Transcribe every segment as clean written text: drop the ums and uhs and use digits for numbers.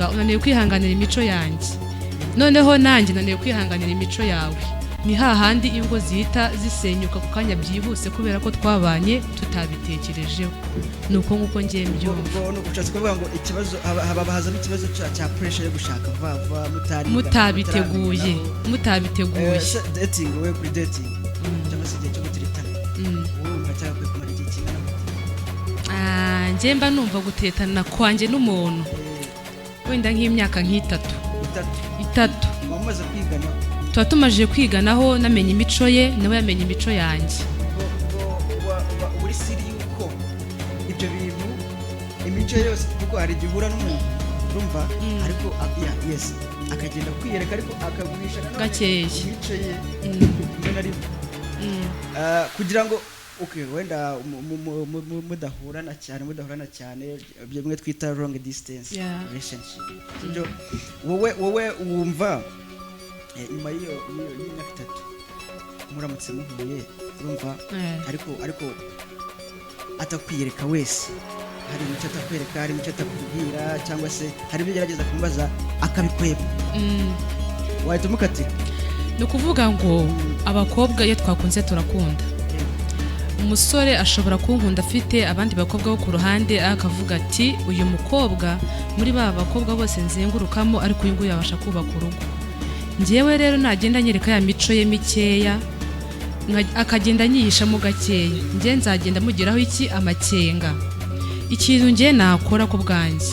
Unaniwe kwihanganira imico yanjye, noneho nanjye naniwe kwihanganira imico yawe. Ni hahandi ingo zihita zisenyuka ku kanya byihuse, kubera ko twabanye tutabitekerejeho. Ni uko nguko ngiye mbyumva. Ubwo ushatse kuvuga ngo ikibazo haba hazamo ikibazo cya pressure yo gushaka vuba vuba mutari Mutabiteguye, mutabiteguye. Dating, wowe kuri dating cyangwa se igihe cyo guteretana, wowe wumva cyagakwiye kumara igihe kingana gute? Ah, njye mba numva gutetana kwanjye n'umuntu wenda nk'imyaka nk'itatu. 3? 3. Muba mumaze kwigana? Tuba tumajije kwiganaho, namenye imico ye, nawe yamenye imico yanjye. Ubwo uba uri sure yuko ibyo bintu, imico ye yose, kuko hari igihe uhura n'umuntu, urumva, ariko yes, akagenda kwiyereka ariko akaguhisha nanone Gakeya. imico ye rimwe na rimwe. Ah, kugira ngo, okay, wenda mudahurana cyane, bimwe twita long distance relationship, sibyo? Wowe wumva nyuma y'imyaka 3 muramutse muhuye, urumva, ariko atakwiyereka wese, hari imico atakwereka, hari imico atakubwira, cyangwa se hari ibyo ugerageza kumubaza akabikweba, wahita umukatira? Ni ukuvuga ngo abakobwa iyo twakunze turakunda. Umusore ashobora kunkunda afite abandi bakobwa bo ku ruhande, akavuga ati: "Uyu mukobwa muri ba bakobwa bose nzengurukamo, ariko uyu nguyu yabasha kubaka urugo." Njyewe rero nagenda anyereka ya mico ye mikeya, akagenda anyihishamo gakeya, njye nzagenda mugiraho iki? Amakenga. Ikintu njye nakora ku bwanjye,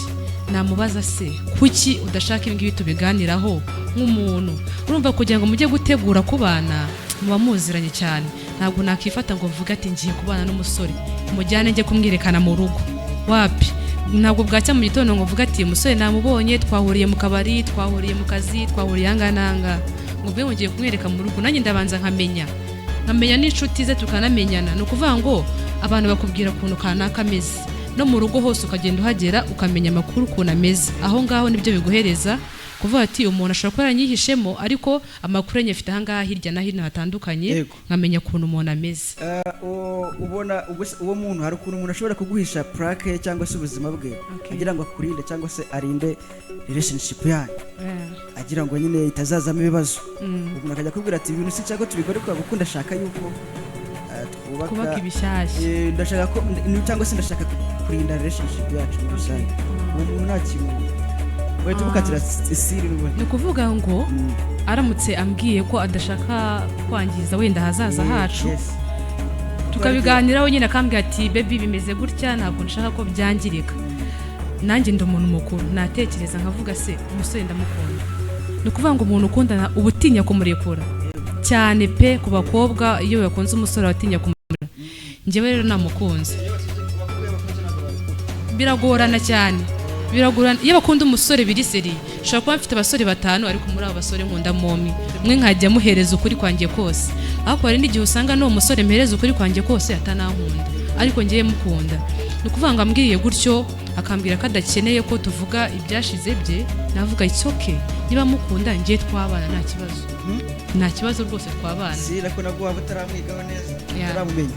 namubaza: "Se kuki udashaka ibi ngibi tubiganiraho nk'umuntu?" Urumva, kugira ngo mujye gutegura kubana muba muziranye cyane. Ntabwo nakifata ngo mvuge ati ngiye kubana n'umusore, mujyane njye kumwirekana mu rugo. Wapi, ntabwo bwacya mu gitondo ngo mvuge ati umusore namubonye, twahuriye mu kabari, twahuriye mu kazi, twahuriye aha n'aha, ngo mvuge ngo ngiye kumwereka mu rugo. Nanjye ndabanza nkamenya n'inshuti ze, tukanamenyana. Ni ukuvuga ngo abantu bakubwira ukuntu kanaka ameze, no mu rugo hose ukagenda uhagera, ukamenya amakuru ukuntu ameze aho ngaho. Nibyo biguhereza kuvuga ati umuntu ashobora kuba yaranyihishemo, ariko amakuru nyafite aha ngaha hirya no hino hatandukanye, nkamenya ukuntu umuntu ameze. Ubona ubwo se uwo muntu, hari ukuntu umuntu ashobora kuguhisha purake ye cyangwa se ubuzima bwe agira ngo akurinde cyangwa se arinde relationship yanyu, agira ngo nyine itazazamo ibibazo. Umuntu akajya akubwira ati: "Ibintu sinshaka ko tubikora kubera kuko ndashaka yuko twubaka Kubaka ibishyashya. Ndashaka ko cyangwa se ndashaka kurinda relationship yacu muri rusange." Uwo muntu nta kintu wahita umukatira isiri n'ubundi? Ni ukuvuga ngo aramutse ambwiye ko adashaka kwangiza wenda ahazaza hacu, tukabiganiraho nyine, akambwira ati: "Baby, bimeze gutya, ntabwo nshaka ko byangirika." Nanjye ndi umuntu mukuru, natekereza nkavuga: "Se umusore ndamukunda?" Ni ukuvuga ngo umuntu ukundana uba utinya kumurekura cyane pe. Ku bakobwa, iyo bakunze umusore batinya kumurekura. Njyewe rero namukunze, biragorana cyane, biragorana. Iyo bakunda umusore biri sérieux, nshobora kuba mfite abasore batanu, ariko muri abo basore nkundamo umwe, umwe nkajya muhereza ukuri kwanjye kose. Ariko hari n'igihe usanga n'uwo musore mpereza ukuri kwanjye kose atanankunda, ariko ngiye mukunda. Ni ukuvuga ngo ambwiye gutyo, akambwira ko adakeneye ko tuvuga ibyashize bye, navuga: "It's okay." Niba mukunda, ngiye twabana, nta kibazo, nta kibazo rwose, twabana. Sira ko nabwo waba utaramwigaho neza, utaramumenya.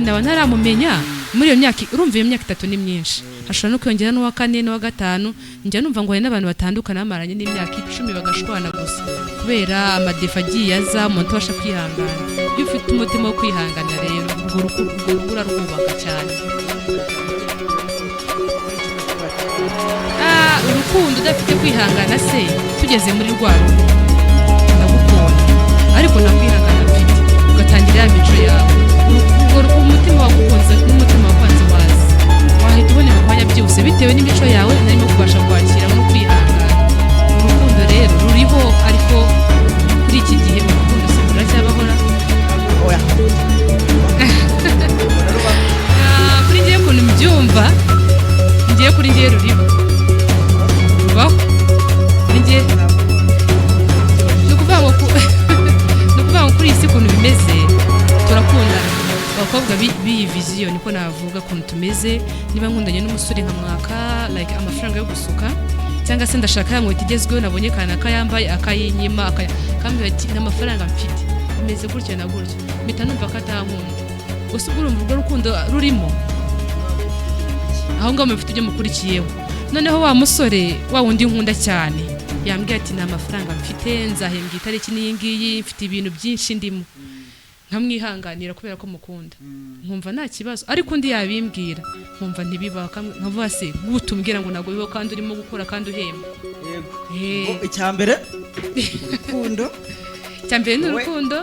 Ndaba ntaramumenya muri iyo myaka. Urumva iyo myaka 3 ni myinshi, hashobora no kwiyongera n'uwa kane n'uwa gatanu. Njya numva ngo hari n'abantu batandukana bamaranye n'imyaka 10 bagashwana gusa kubera amadéfauts agiye aza, umuntu atabasha kwihangana. Iyo ufite umutima wo kwihangana rero, urwo rugo urarwubaka cyane. Ah, urukundo udafite kwihangana se, tugeze muri rwa rugo, ndagukunda ariko nta kwihangana mfite, ugatangira ya mico yawe, urwo umutima wagukunze n'umutima wakwanze wazi wahita ubona ibikwanya byose bitewe n'imico yawe narimo kubasha kwakira no kwihangana. Urukundo rero ruriho, ariko kuri iki gihe urukundo si ruracyabahora? Oya. Ah, kuri ngewe ukuntu mbyumva, ngewe kuri ngewe ruriho, rubaho kuri ngewe. Ni ukuvuga ngo kuri iyi si ukuntu bimeze, turakundana abakobwa b'iyi vision, niko navuga ukuntu tumeze. Niba nkundanye n'umusore nkamwaka like amafaranga yo gusuka, cyangwa se ndashaka ya nkweto igezweho nabonye kanaka yambaye, akayinyima, akambwira ati: "Nta mafaranga mfite, bimeze gutya na gutya," mpita numva ko atankunda. Gusa ubwo urumva urwo rukundo rurimo aho ngaho, mufite ibyo mukurikiyeho. Noneho wa musore wa wundi nkunda cyane yambwiye ati: "Nta mafaranga mfite, nzahembwa itariki n'iyi ngiyi, mfite ibintu byinshi ndimo." Nkamwihanganira kubera ko mukunda, nkumva nta kibazo. Ariko undi yabimbwira nkumva ntibibaho, nkavuga: "Se gute umbwira ngo ntabwo bibaho kandi urimo gukora kandi uhemba?" Ubwo icya mbere, urukundo. Icya mbere ni urukundo.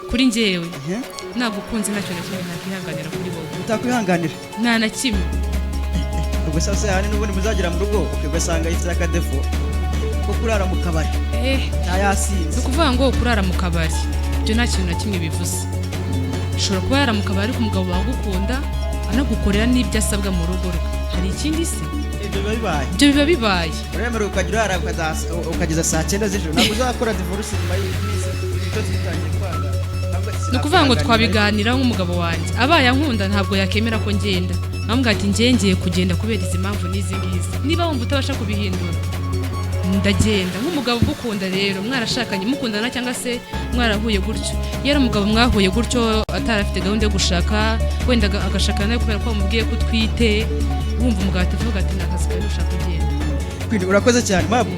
Kuri njyewe, nagukunze, nta kintu na kimwe nakwihanganira kuri wowe. Utakwihanganira? Nta na kimwe. Ubwo sasa hani n'ubundi muzagera mu rugo ugasanga ifite akadéfaut ko kurara mu kabari, ntayasinze. Ni ukuvuga ngo kurara mu kabari ibyo nta kintu na kimwe bivuze. Ushobora kuba yara mu kabari, ariko umugabo wagukunda anagukorera n'ibyo asabwa mu rugo rwe. Hari ikindi se? Ibyo biba bibaye. Ibyo biba bibaye. Uremerewe ukajya urara ukageza saa 9 z'ijoro, ntabwo uzakora divorce nyuma y'iminsi ibitotsi bitangiye kwanga. Ntabwo ati Ni ukuvuga ngo sinakwihanganira. Twabiganiraho nk'umugabo wanjye. Abaye ankunda ntabwo yakemera ko ngenda. Nkamubwira ati: "Njye ngiye kugenda kubera izi mpamvu n'izi ngizi, niba wumva utabasha kubihindura, ndagenda." Nk'umugabo ugukunda rero, mwarashakanye, mukundana cyangwa se mwarahuye gutyo, iyo ari umugabo mwahuye gutyo atarafite gahunda yo gushaka, wenda agashakana nawe kubera ko wamubwiye ko utwite, wumva umugabo atavuga ati: "Ni akazi kawe, nushaka ugenda." Queen, urakoze cyane. Mabu,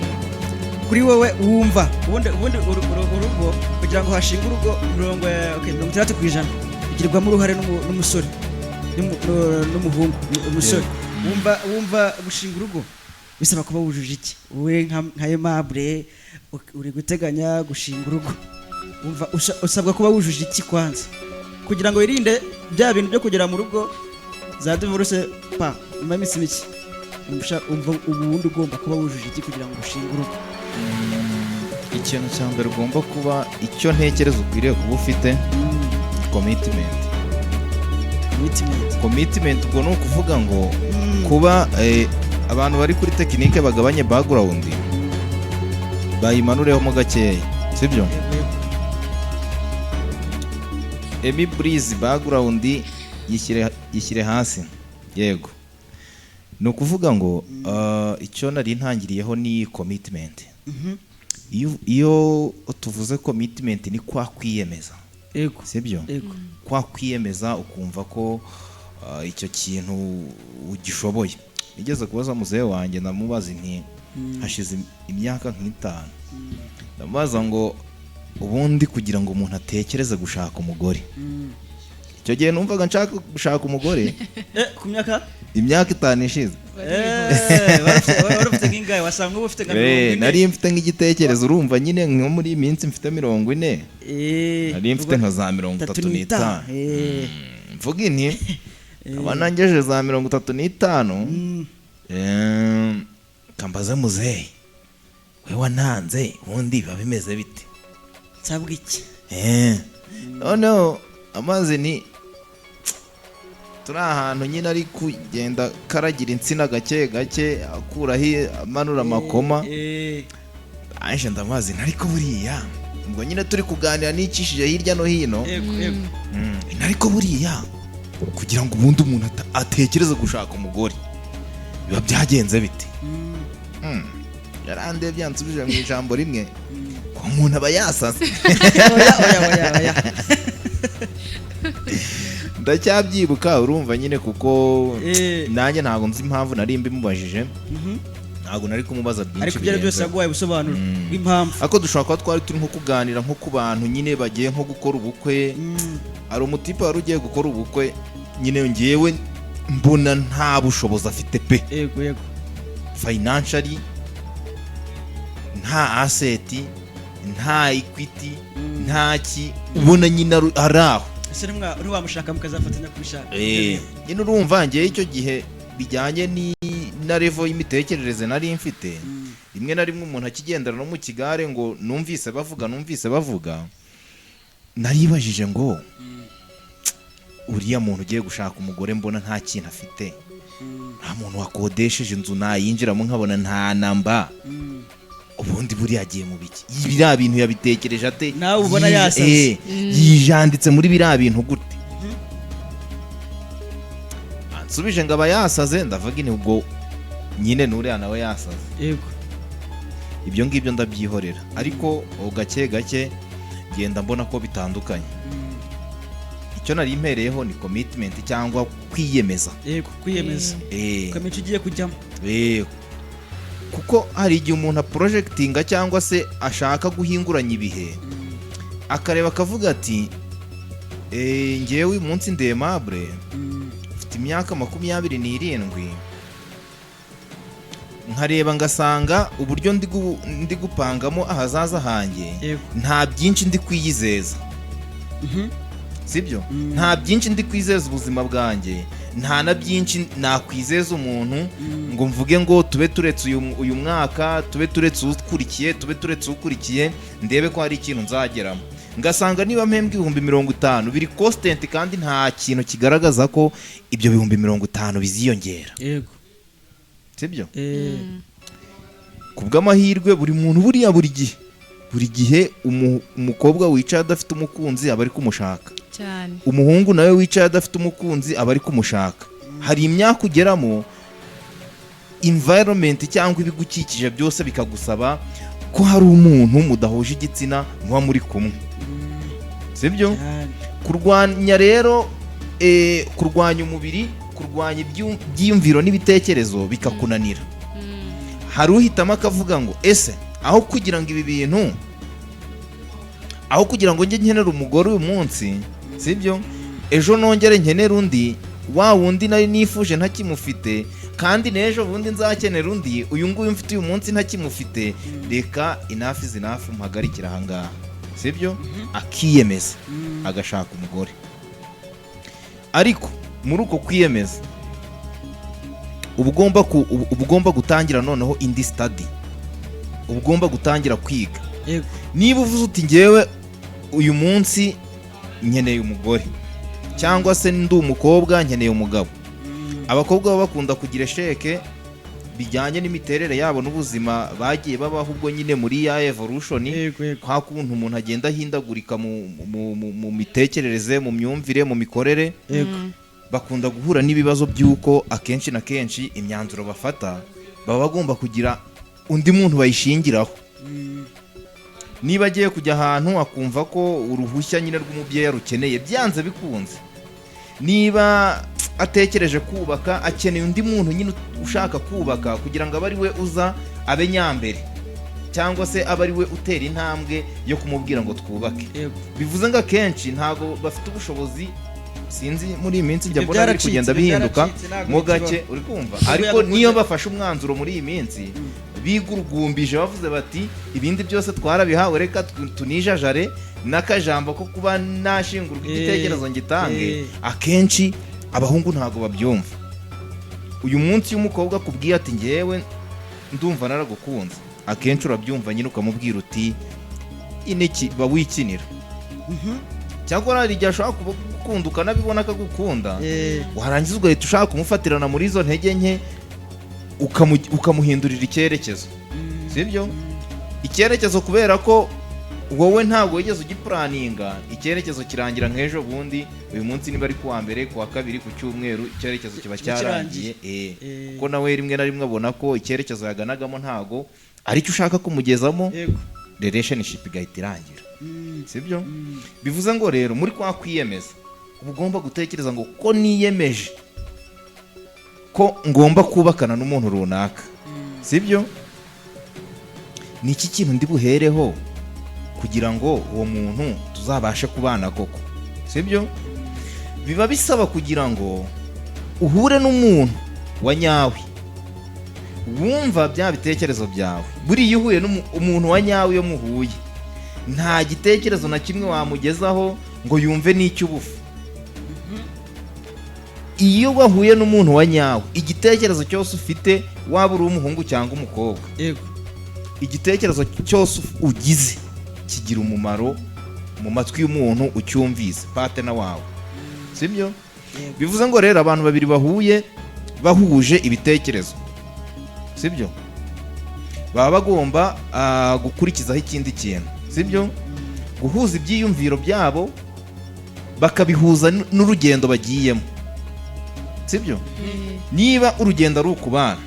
kuri wowe wumva ubundi urugo, kugira ngo hashinge urugo, okay, 60% bigirwamo uruhare n'umusore, n'umuhungu, umusore. Wumva gushinga urugo bisaba kuba wujuje iki? Wowe nka Aimable uri guteganya gushinga urugo, wumva usabwa kuba wujuje iki kwanza kugira ngo wirinde bya bintu byo kugera mu rugo za divorce pa nyuma y'iminsi mike? Umva ubundi ugomba kuba wujuje iki kugira ngo ushinge urugo? Ikintu cya mbere ugomba kuba, icyo ntekereza ukwiriye kuba ufite, commitment. Commitment. Commitment, ubwo ni ukuvuga ngo kuba abantu bari kuri tekinike bagabanye background, bayimanureho mo gakeya, sibyo? Yego. Emi Breeze, background yishyire hasi. Yego, ni ukuvuga ngo icyo nari ntangiriyeho ni commitment. Iyo tuvuze commitment ni kwa kwiyemeza, sibyo? Yego. Kwa kwiyemeza ukumva ko icyo kintu ugishoboye. Nigeze kubaza muzehe wanjye, ndamubaza nti, hashize imyaka nk'itanu, ndamubaza ngo: "Ubundi kugira ngo umuntu atekereze gushaka umugore?" Icyo gihe numvaga nshaka gushaka umugore. Ku myaka? Imyaka 5 ishize. Wari ufite nk'ingahe? Wasanga uba ufite nka 40. Nari mfite nk'igitekerezo, urumva nyine nko muri iyi minsi mfite 40, nari mfite nka za 35. Mvuga inti aba nangeje za 35, kambaze muzehe we wantanze, ubundi biba bimeze bite? Nsabwa iki? Noneho amazi ni turi ahantu nyine ari kugenda karagira insina gake gake, akuraho amanura amakoma. Aje ndamubaza, ariko buriya ubwo nyine turi kuganira nicishije hirya no hino, yego yego ariko buriya kugira ngo ubundi umuntu atekereze gushaka umugore biba byagenze bite? Yarandebye, yansubije mu ijambo rimwe ko umuntu aba yasaze. Oya, oya, oya, oya. Ndacyabyibuka, urumva nyine, kuko nanjye ntabwo nzi impamvu nari mbimubajije. Ntabwo nari kumubaza byinshi Ariko ibyo ari byo byose birenze. yaguhaye ubusobanuro bw'impamvu. Ariko dushobora kuba twari turi nko kuganira nko ku bantu nyine bagiye nko gukora ubukwe. Hari umutipe wari ugiye gukora ubukwe nyine, ngewe mbona nta bushobozi afite pe, yego yego financially nta asset, nta equity, nta ki, ubona nyine ari aho. Ese ntiwamushaka mukazafatanya kubishaka? Nyine urumva ngewe icyo gihe bijyanye na level y'imitekerereze nari mfite, rimwe na rimwe umuntu akigendera no mu kigare ngo numvise bavuga, numvise bavuga, naribajije ngo: "Uriya muntu ugiye gushaka umugore mbona nta kintu afite, nta muntu wakodesheje inzu nayinjiramo nkabona nta namba, ubundi buriya agiye mu biki? Biriya bintu yabitekereje ate?" Nawe ubona yasaze. Yijanditse muri biriya bintu gute? Ansubije ngo aba yasaze. Ndavuga ini ubwo nyine n'uriya nawe yasaze. Ibyo ngibyo ndabyihorera, ariko gake gake ngenda mbona ko bitandukanye. Icyo nari mpereyeho ni commitment cyangwa kwiyemeza. Yego, kwiyemeza, ukamenya icyo ugiye kujyamo. Kuko hari igihe umuntu aprojectinga cyangwa se ashaka guhinguranya ibihe, akareba akavuga ati: "Ngewe uyu munsi ndi Aimable, mfite imyaka 27, nkareba ngasanga uburyo ndi gupangamo ahazaza hanjye, nta byinshi ndi kwiyizeza." Sibyo? Nta byinshi ndi kwizeza ubuzima bwanjye, nta na byinshi nakwizeza umuntu ngo mvuge ngo tube turetse uyu mwaka, tube turetse ukurikiye, tube turetse ukurikiye, ndebe ko hari ikintu nzageramo, ngasanga niba mpembwa 50,000 biri constant, kandi nta kintu kigaragaza ko ibyo 50,000 biziyongera. Sibyo? Ku bw'amahirwe, buri muntu buriya buri gihe umukobwa wicaye adafite umukunzi aba ari kumushaka. Cyane. Umuhungu nawe wicaye adafite umukunzi aba ari kumushaka. Hari imyaka ugeramo, environment cyangwa ibigukikije byose bikagusaba ko hari umuntu mudahuje igitsina muba muri kumwe, sibyo? Cyane. Kurwanya rero, kurwanya umubiri, kurwanya ibyiyumviro n'ibitekerezo bikakunanira. Hari uhitamo akavuga ngo: "Ese aho kugira ngo ibi bintu, aho kugira ngo njye nkenere umugore uyu munsi, sibyo, ejo nongere nkenere undi, wa wundi nari nifuje ntakimufite, kandi n'ejo bundi nzakenera undi, uyu nguyu mfite uyu munsi ntakimufite, reka enough is enough, mpagarikire ahangaha." Sibyo? Akiyemeza, agashaka umugore. Ariko muri uko kwiyemeza uba ugomba gutangira noneho indi study, uba ugomba gutangira kwiga. Niba uvuze uti: "Ngewe uyu munsi nkeneye umugore," cyangwa se ndi umukobwa nkeneye umugabo, abakobwa baba bakunda kugira échec bijyanye n'imiterere yabo n'ubuzima bagiye babaho, ubwo nyine muri ya evolution, yego yego kwa kuntu umuntu agenda ahindagurika mu mitekerereze, mu myumvire, mu mikorere, bakunda guhura n'ibibazo by'uko akenshi na kenshi imyanzuro bafata baba bagomba kugira undi muntu bayishingiraho. Niba agiye kujya ahantu, akumva ko uruhushya nyine rw'umubyeyi arukeneye byanze bikunze. Niba atekereje kubaka, akeneye undi muntu nyine ushaka kubaka kugira ngo abe ari we uza abe nyambere, cyangwa se abe ari we utera intambwe yo kumubwira ngo twubake. Bivuze ngo akenshi ntabwo bafite ubushobozi. Sinzi, muri iyi minsi njya Ibyo mbona biri byaracitse, kugenda ibyo bihinduka byaracitse, ntabwo mo bikibaho. gake, uri kumva? Ubwo Ariko yagukunze- niyo bafashe umwanzuro muri iyi minsi bigurugumbije, bavuze bati: "Ibindi byose twarabihawe, reka tunijajare n'akajambo ko kuba nashingurwa igitekerezo ngitange." Akenshi abahungu ntabwo babyumva. Uyu munsi iyo umukobwa akubwiye ati: "Ngewe ndumva naragukunze," akenshi urabyumva nyine, ukamubwira uti: "Iniki ba wikinira." Cyangwa hari igihe ashobora kuba gukunda, ukanabibona akagukunda, warangiza ugahita ushaka kumufatirana muri izo ntege nke, ukamuhindurira icyerekezo, sibyo? Icyerekezo, kubera ko wowe ntabwo wigeze ugiplanninga, icyerekezo kirangira nk'ejo bundi. Uyu munsi niba ari kuwa mbere, kuwa kabiri, ku cyumweru, icyerekezo kiba Kiba cyarangiye. kirangiye. Kuko nawe rimwe na rimwe abona ko icyerekezo yaganagamo ntago aricyo ushaka kumugezamo, relationship igahita irangira, sibyo? Bivuze ngo rero muri kwa kwiyemeza uba ugomba gutekereza ngo: "Ko niyemeje ko ngomba kubakana n'umuntu runaka, sibyo, ni iki kintu ndi buhereho kugira ngo uwo muntu tuzabashe kubana koko?" Sibyo? Biba bisaba kugira ngo uhure n'umuntu wa nyawe wumva bya bitekerezo byawe. Buriya iyo uhuye n'umuntu wa nyawe, iyo muhuye, nta gitekerezo na kimwe wamugezaho ngo yumve n'icy'ubufu. Iyo wahuye n'umuntu wa nyawe, igitekerezo cyose ufite, waba uri umuhungu cyangwa umukobwa, igitekerezo cyose ugize kigira umumaro mu matwi y'umuntu ucyumvise, partner wawe, sibyo? Yego. Bivuze ngo rero abantu babiri bahuye bahuje ibitekerezo, sibyo, baba bagomba gukurikizaho ikindi kintu, sibyo? Guhuza ibyiyumviro byabo, bakabihuza n'urugendo bagiyemo, sibyo? Niba urugendo ari ukubana,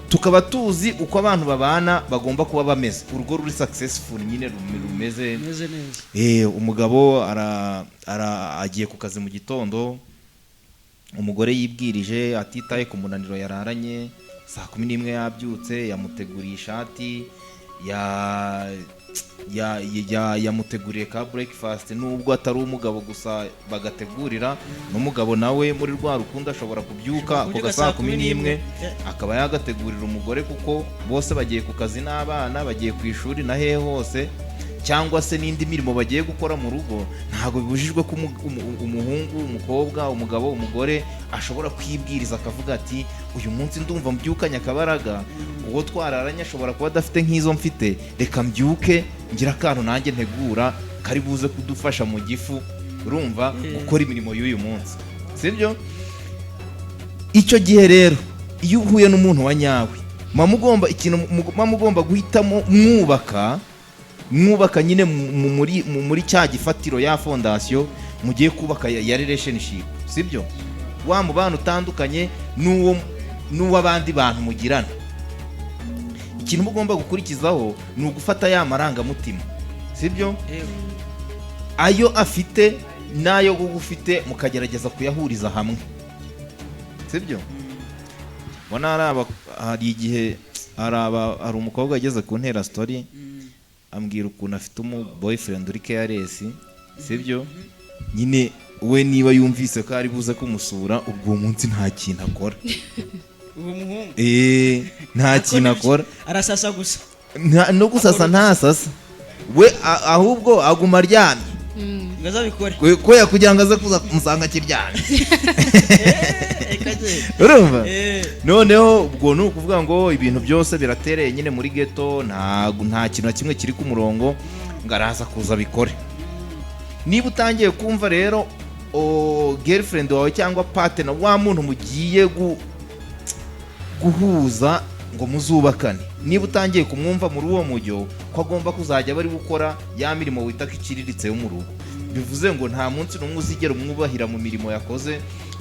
tukaba tuzi uko abantu babana bagomba kuba bameze, urugo ruri successful nyine rumeze Meze neza. Umugabo agiye ku kazi mu gitondo, umugore yibwirije atitaye ku munaniro yararanye. Saa 11 yabyutse, yamuteguriye ishati, yamuteguriye ka breakfast, nubwo atari umugabo gusa bagategurira, n'umugabo nawe muri rwa rukundo ashobora kubyuka ako Kubyuka ga saa 11 Eh, akaba yagategurira umugore, kuko bose bagiye ku kazi n'abana bagiye ku ishuri na hehe hose, cyangwa se n'indi mirimo bagiye gukora mu rugo. Ntabwo bibujijwe ko umuhungu, umukobwa, umugabo, umugore ashobora kwibwiriza akavuga ati: "Uyu munsi ndumva mbyukanye akabaraga, uwo twararanye ashobora kuba adafite nk'izo mfite, reka mbyuke ngira akantu nanjye ntegura kari buze kudufasha mu gifu, urumva, gukora imirimo y'uyu munsi." Sibyo? Icyo gihe rero iyo uhuye n'umuntu wa nyawe, muba mugomba ikintu muba mugomba guhitamo mwubaka, mwubaka nyine muri cya gifatiro ya fondation mugiye kubaka ya relationship, sibyo? Wa mubano utandukanye n'uw'abandi bantu mugirana. Ikintu mugomba gukurikizaho ni ugufata ya marangamutima, sibyo? Yego. Ayo afite n'ayo wowe ufite mukagerageza kuyahuriza hamwe, sibyo? Mbona hari igihe hari umukobwa ageze ku ntera story, ambwira ukuntu afite umu boyfriend uri careless, sibyo? Nyine we niba yumvise ko ari buze kumusura, ubwo uwo munsi nta kintu akora. Uwo muhungu? Eh, nta kintu akora. Arasasa gusa. No gusasa ntasasa we, ahubwo aguma aryamye. Ngo azabikore. Ko kugira ngo aze kuza kumusanga akiryamye. Reka agende. Urumva? Eh. Noneho ubwo ni ukuvuga ngo ibintu byose biratereye nyine muri ghetto, nta kintu na kimwe kiri ku murongo, ngo araza kuza abikore. Niba utangiye kumva rero o girlfriend wawe cyangwa partner, wa muntu mugiye guhuza ngo muzubakane, niba utangiye kumwumva muri uwo mujyo ko agomba kuzajya bari gukora ya mirimo wita ko iciriritse yo mu rugo, bivuze ngo nta munsi n'umwe uzigera umwubahira mu mirimo yakoze,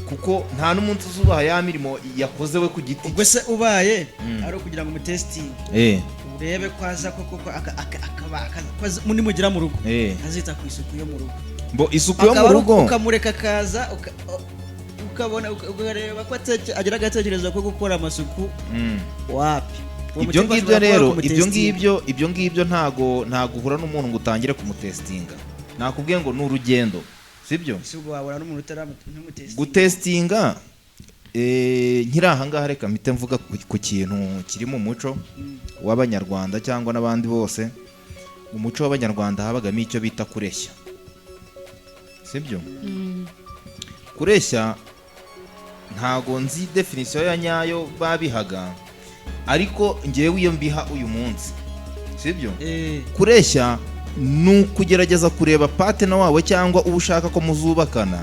kuko nta n'umunsi uzubaha ya mirimo yakoze we ku giti. Ubwo se ubaye ari ukugira ngo umutesitinge, urebe ko aza koko, ko akaba nimugera mu rugo azita ku isuku yo mu rugo? Mbo isuku yo Akaba mu ari rugo. Ukamureka akaza, ukabona ukareba ko agira agatekerezo ko gukora amasuku, wapi. Uwo Ibyo mutima ngibyo ashobora kuba rero, ibyo wakumutesitinga. ngibyo, ibyo ngibyo ntago uhura n'umuntu ngo utangire kumutesitinga. Nakubwiye ngo ni urugendo, sibyo? Ese ubwo wabura n'umuntu utaramutesitinga? Gutesitinga, nkiri aha ngaha reka mpite mvuga ku kintu kiri mu muco w'Abanyarwanda cyangwa n'abandi bose. Mu muco w'Abanyarwanda habagamo icyo bita kureshya, sibyo? Kureshya, ntago nzi definition ya nyayo babihaga, ariko ngewe iyo mbiha uyu munsi, sibyo? Kureshya ni ukugerageza kureba partner wawe cyangwa uwo ushaka ko muzubakana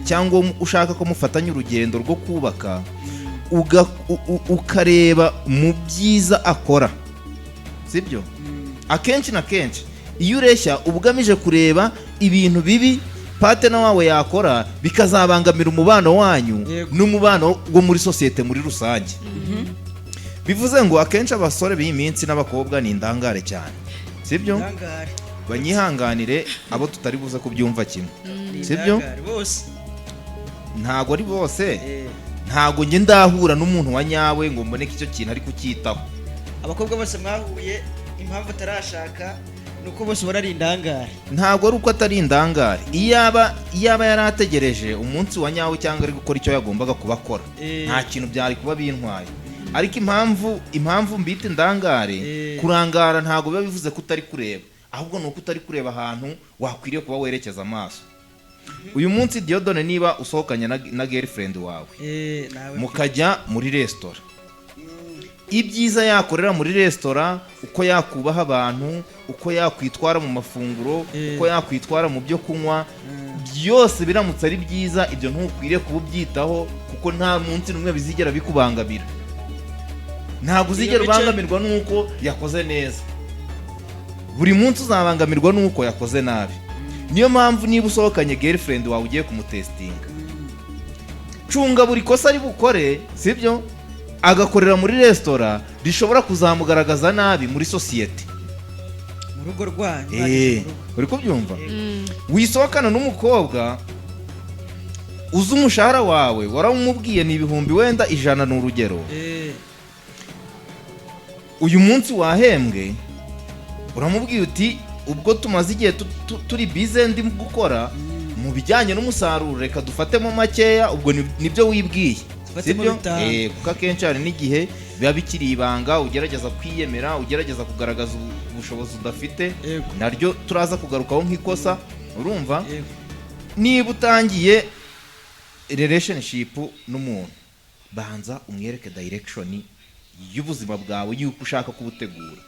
cyangwa uwo ushaka ko mufatanya urugendo rwo kubaka, ukareba mu byiza akora, sibyo? Akenshi na kenshi iyo ureshya uba ugamije kureba ibintu bibi partner wawe yakora bikazabangamira umubano wanyu n'umubano wo muri sosiyete muri rusange. Bivuze ngo akenshi abasore b'iyi minsi n'abakobwa ni indangare cyane, sibyo? Indangare. Banyihanganire abo tutari buze kubyumva kimwe, Ni sibyo? indangare bose. Ntago ari bose. Eh. Ntago njye ndahura n'umuntu wa nyawe ngo mbone ko icyo kintu ari kucyitaho. Abakobwa bose mwahuye, impamvu atarashaka ni uko bose ubona ari indangare? Ntabwo ari uko atari indangare. Iyaba yari ategereje umunsi wa nyawe cyangwa ari gukora icyo yagombaga kuba akora, nta kintu byari kuba bintwaye. Ariko impamvu mbita indangare, kurangara ntabwo biba bivuze ko utari kureba, ahubwo ni uko utari kureba ahantu wakwiriye kuba werekeza amaso. Uyu munsi, Dieudonne, niba usohokanye na girlfriend wawe, Nawe mukajya muri resitora, ibyiza yakorera muri resitora, uko yakubaha abantu, uko yakwitwara mu mafunguro, uko yakwitwara mu byo kunywa, byose biramutse ari byiza, ibyo ntukwiriye kuba ubyitaho, kuko nta munsi n'umwe bizigera bikubangamira. Ntabwo uzigera ubangamirwa n'uko yakoze neza, buri munsi uzabangamirwa n'uko yakoze nabi. Niyo mpamvu niba usohokanye girlfriend wawe ugiye kumutesitinga, cunga buri kosa ari bukore, sibyo, agakorera muri resitora rishobora kuzamugaragaza nabi muri sosiyete. Mu rugo rwanyu, mwageze mu rugo. Uri kubyumva? Wisohokana n'umukobwa uzi umushahara wawe waramubwiye ni 100,000, wenda ni urugero. Uyu munsi wahembwe, uramubwiye uti ubwo tumaze igihe turi bize, ndi gukora mu bijyanye n'umusaruro, reka dufatemo makeya. Ubwo nibyo wibwiye. Dufatemo Sibyo? 5. Kuko akenshi hari n'igihe biba bikiri ibanga, ugerageza kwiyemera, ugerageza kugaragaza ubushobozi udafite. Naryo turaza kugarukaho nk'ikosa, urumva? Yego. Niba utangiye relationship n'umuntu, banza umwereke direction y'ubuzima bwawe, y'uko ushaka kubutegura.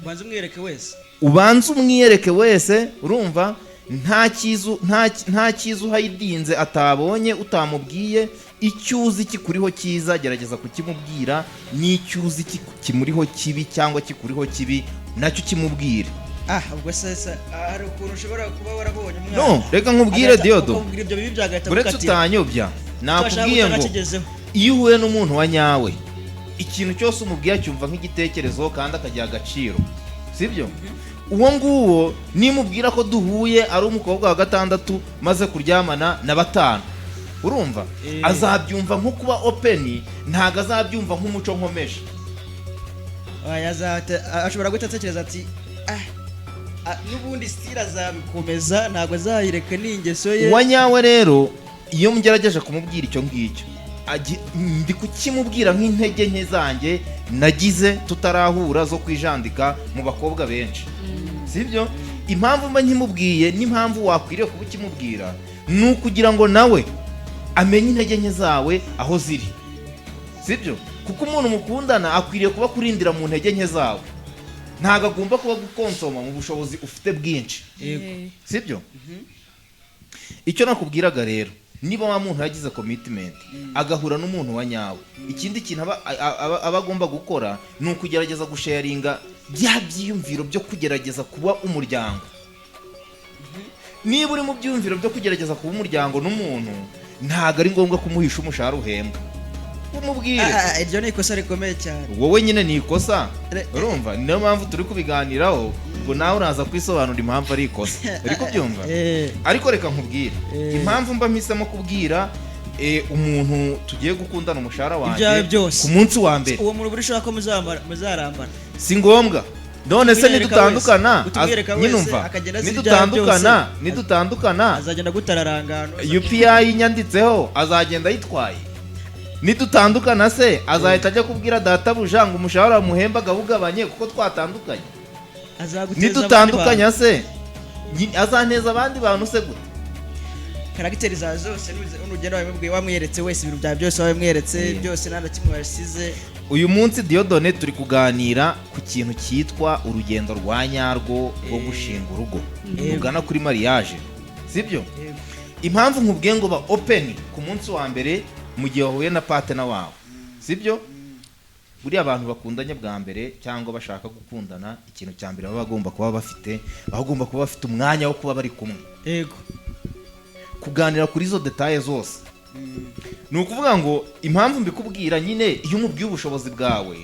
Banza umwereke wese. Ubanze umwiyereke wese, urumva? Nta cyiza uhayidinze atabonye utamubwiye. Icyo uzi kikuriho cyiza, gerageza kukimubwira, n'icyo uzi kimuriho kibi cyangwa kikuriho kibi, nacyo kimubwire. Ah, ubwo se hari ukuntu ushobora kuba warabonye umwana No, reka nkubwire, Diodo. Ukamubwira ibyo bibi byagahita Uretse gukatira. utanyobya, nakubwiye ngo Utakigezeho. iyo uhuye n'umuntu wa nyawe, ikintu cyose umubwiye acyumva nk'igitekerezo kandi akagiha agaciro, sibyo? Uwo nguwo nimubwira ko duhuye ari umukobwa wa gatandatu maze kuryamana na batanu, urumva, azabyumva nko kuba open, ntabwo azabyumva nk'umuco nkomeje. Oya, ashobora guhita atekereza ati ah, ah, n'ubundi sitira azabikomeza, ntabwo azayireka, ni ingeso ye. Uwa nyawe rero, iyo mugerageje kumubwira icyo ngicyo, ndi kukimubwira nk'intege nke zanjye nagize tutarahura zo kwijandika mu bakobwa benshi, sibyo? Impamvu mba nkimubwiye n'impamvu wakwiriye kuba ukimubwira ni ukugira ngo nawe amenye intege nke zawe aho ziri, sibyo? Kuko umuntu mukundana akwiriye kuba kurindira mu ntege nke zawe, ntabwo agomba kuba gukonsoma mu bushobozi ufite bwinshi. Sibyo? Icyo nakubwiraga rero, niba wa muntu yagize commitment, agahura n'umuntu wa nyawe, ikindi kintu aba agomba gukora ni ukugerageza gusharinga bya byiyumviro byo kugerageza kuba umuryango. Niba uri mu byiyumviro byo kugerageza kuba umuryango n'umuntu, ntabwo ari ngombwa kumuhisha umushahara uhembwa, umubwire. Ah, ah, iryo ni ikosa rikomeye cyane. Wowe nyine ni ikosa, urumva? Niyo mpamvu turi kubiganiraho, ngo nawe uraza kwisobanura impamvu ari ikosa, uri kubyumva? Eh. Ariko reka nkubwire impamvu mba mpisemo kubwira umuntu tugiye gukundana umushahara wanjye Ibyawe byose. ku munsi wa mbere. Uwo muntu buri ushaka ko muzarambana. Si ngombwa. None se Utumwereka nidutandukana wese. Utumwereka nyine, wese, umva, akagenda azi ibyawe nidutandukana, byose. nidutandukana, Azagenda agutararangano. UPI nyanditseho azagenda ayitwaye. Nidutandukana se azahita ajya kubwira databuja ngo umushahara muhembaga awugabanye kuko twatandukanye? Azaguteza abandi Nidutandukanya bantu. se azanteza abandi bantu se gute? Caractère zawe zose nugenda wabimubwiye, wamweretse wese, ibintu byawe byose wabimweretse byose, nta na kimwe wasize. Uyu munsi, Dieudonné, turi kuganira ku kintu cyitwa urugendo rwa nyarwo rwo gushinga urugo, rugana kuri mariage, sibyo? Yego. Impamvu nkubwiye ngo ba open ku munsi wa mbere mu gihe wahuye na partner wawe, sibyo? Buriya abantu bakundanye bwa mbere cyangwa bashaka gukundana, ikintu cya mbere baba bagomba kuba bafite, baba bagomba kuba bafite umwanya wo kuba bari kumwe, kuganira kuri izo détails zose. Ni ukuvuga ngo impamvu mbikubwira nyine, iyo umubwiye ubushobozi bwawe,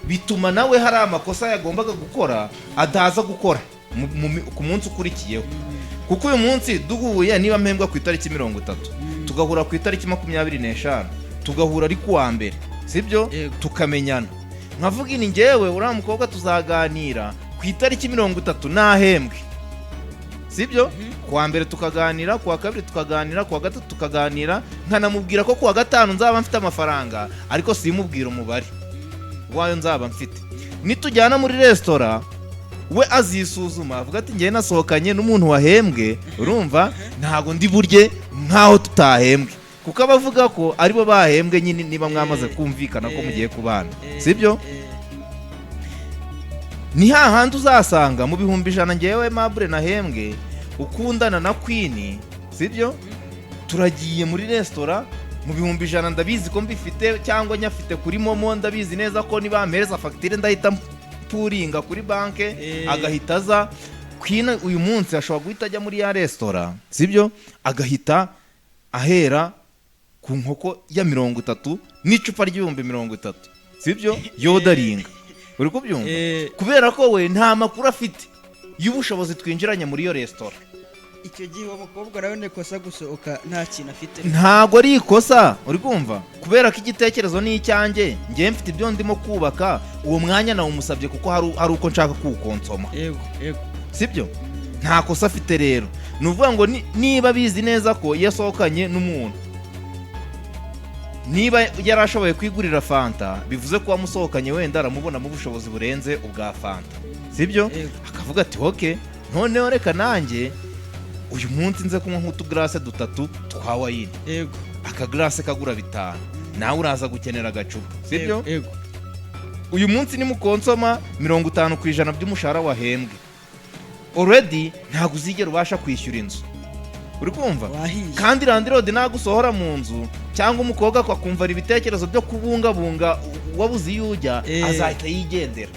bituma nawe hari amakosa yagombaga gukora ataza gukora ku munsi ukurikiyeho. Kuko uyu munsi duhuye, niba mpembwa ku itariki 30, tugahura ku itariki 25, tugahura ari kuwa mbere, sibyo? Yego. Tukamenyana, nkavuga ini ngewe uriya mukobwa tuzaganira ku itariki 30 nahembwe, sibyo? Kuwa mbere tukaganira, kuwa kabiri tukaganira, kuwa gatatu tukaganira, nkanamubwira ko kuwa gatanu nzaba mfite amafaranga, ariko simubwira umubare wayo nzaba mfite. Nitujyana muri resitora, we azisuzuma avuga ati ngewe nasohokanye n'umuntu wahembwe, urumva, ntabwo ndi burye nk'aho tutahembwe, kuko abavuga ko aribo bahembwe nyine niba mwamaze kumvikana ko mugiye kubana, sibyo? Ni hahandi uzasanga mu 100,000 ngewe mabure nahembwe, ukundana na Queen, sibyo? Turagiye muri resitora, mu 100,000 ndabizi ko mbifite cyangwa nyafite kuri MoMo, ndabizi neza ko niba mpereza fagitire ndahita mpuringa kuri banke. Agahita aza Queen uyu munsi ashobora guhita ajya muri ya resitora, sibyo? Agahita ahera ku nkoko ya 30 n'icupa ry'30,000, sibyo? Yodaringa, uri kubyumva? Eh. Kubera ko we nta makuru afite y'ubushobozi twinjiranye muri iyo resitora. Icyo gihe uwo mukobwa nawe ni ikosa gusohoka nta kintu afite? Ntabwo ari ikosa, uri kumva, kubera ko igitekerezo ni icyanjye. Ngewe mfite ibyo ndimo kubaka, uwo mwanya nawumusabye kuko hari uko nshaka kuwukonsoma. yego yego Sibyo? Nta kosa afite. Rero ni ukuvuga ngo niba abizi neza ko iyo asohokanye n'umuntu, niba yarashoboye kwigurira fanta, bivuze ko uwamusohokanye wenda aramubonamo ubushobozi burenze ubwa fanta, sibyo? Yego. Akavuga ati: "Ok, noneho reka nanjye uyu munsi nze kunywa nk'utugarase dutatu twa wine." Akagarase kagura 5, nawe uraza gukenera agacupa, sibyo? Yego. Uyu munsi nimukonsoma 50% by'umushahara wahembwe, already ntabwo uzigera ubasha kwishyura inzu, uri kumva? Wahiye. Kandi landlord nagusohora mu nzu, cyangwa umukobwa akumva ibitekerezo byo kubungabunga wabuze iyo ujya, azahita yigendera,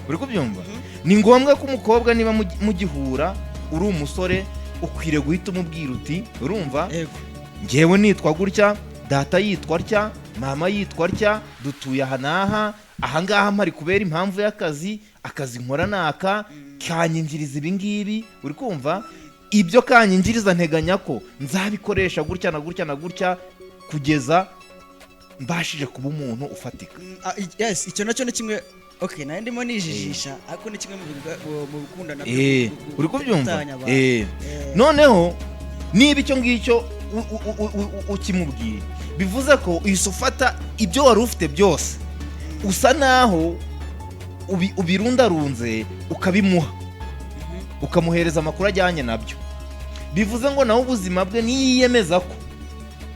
uri kubyumva? Ni ngombwa ko umukobwa, niba mugihura uri umusore, ukwiriye guhita umubwira uti: "Urumva, ngewe nitwa gutya, data yitwa atya, mama yitwa atya, dutuye aha n'aha, aha ngaha mpari kubera impamvu y'akazi. Akazi nkora ni aka, kanyinjiriza ibi ngibi, uri kumva? Ibyo kanyinjiriza nteganya ko nzabikoresha gutya na gutya na gutya kugeza mbashije kuba umuntu ufatika." Yes, icyo nacyo ni kimwe. Okay, nayo ndimo nijijisha, ariko ni kimwe mu bikundana. Uri kubyumva? Gutanya abantu. Noneho niba icyo ngicyo ukimubwiye, bivuze ko uhise ufata ibyo wari ufite byose, usa naho ubirundarunze ukabimuha, ukamuhereza amakuru ajyanye nabyo. Bivuze ngo nawe ubuzima bwe, niyiyemeza ko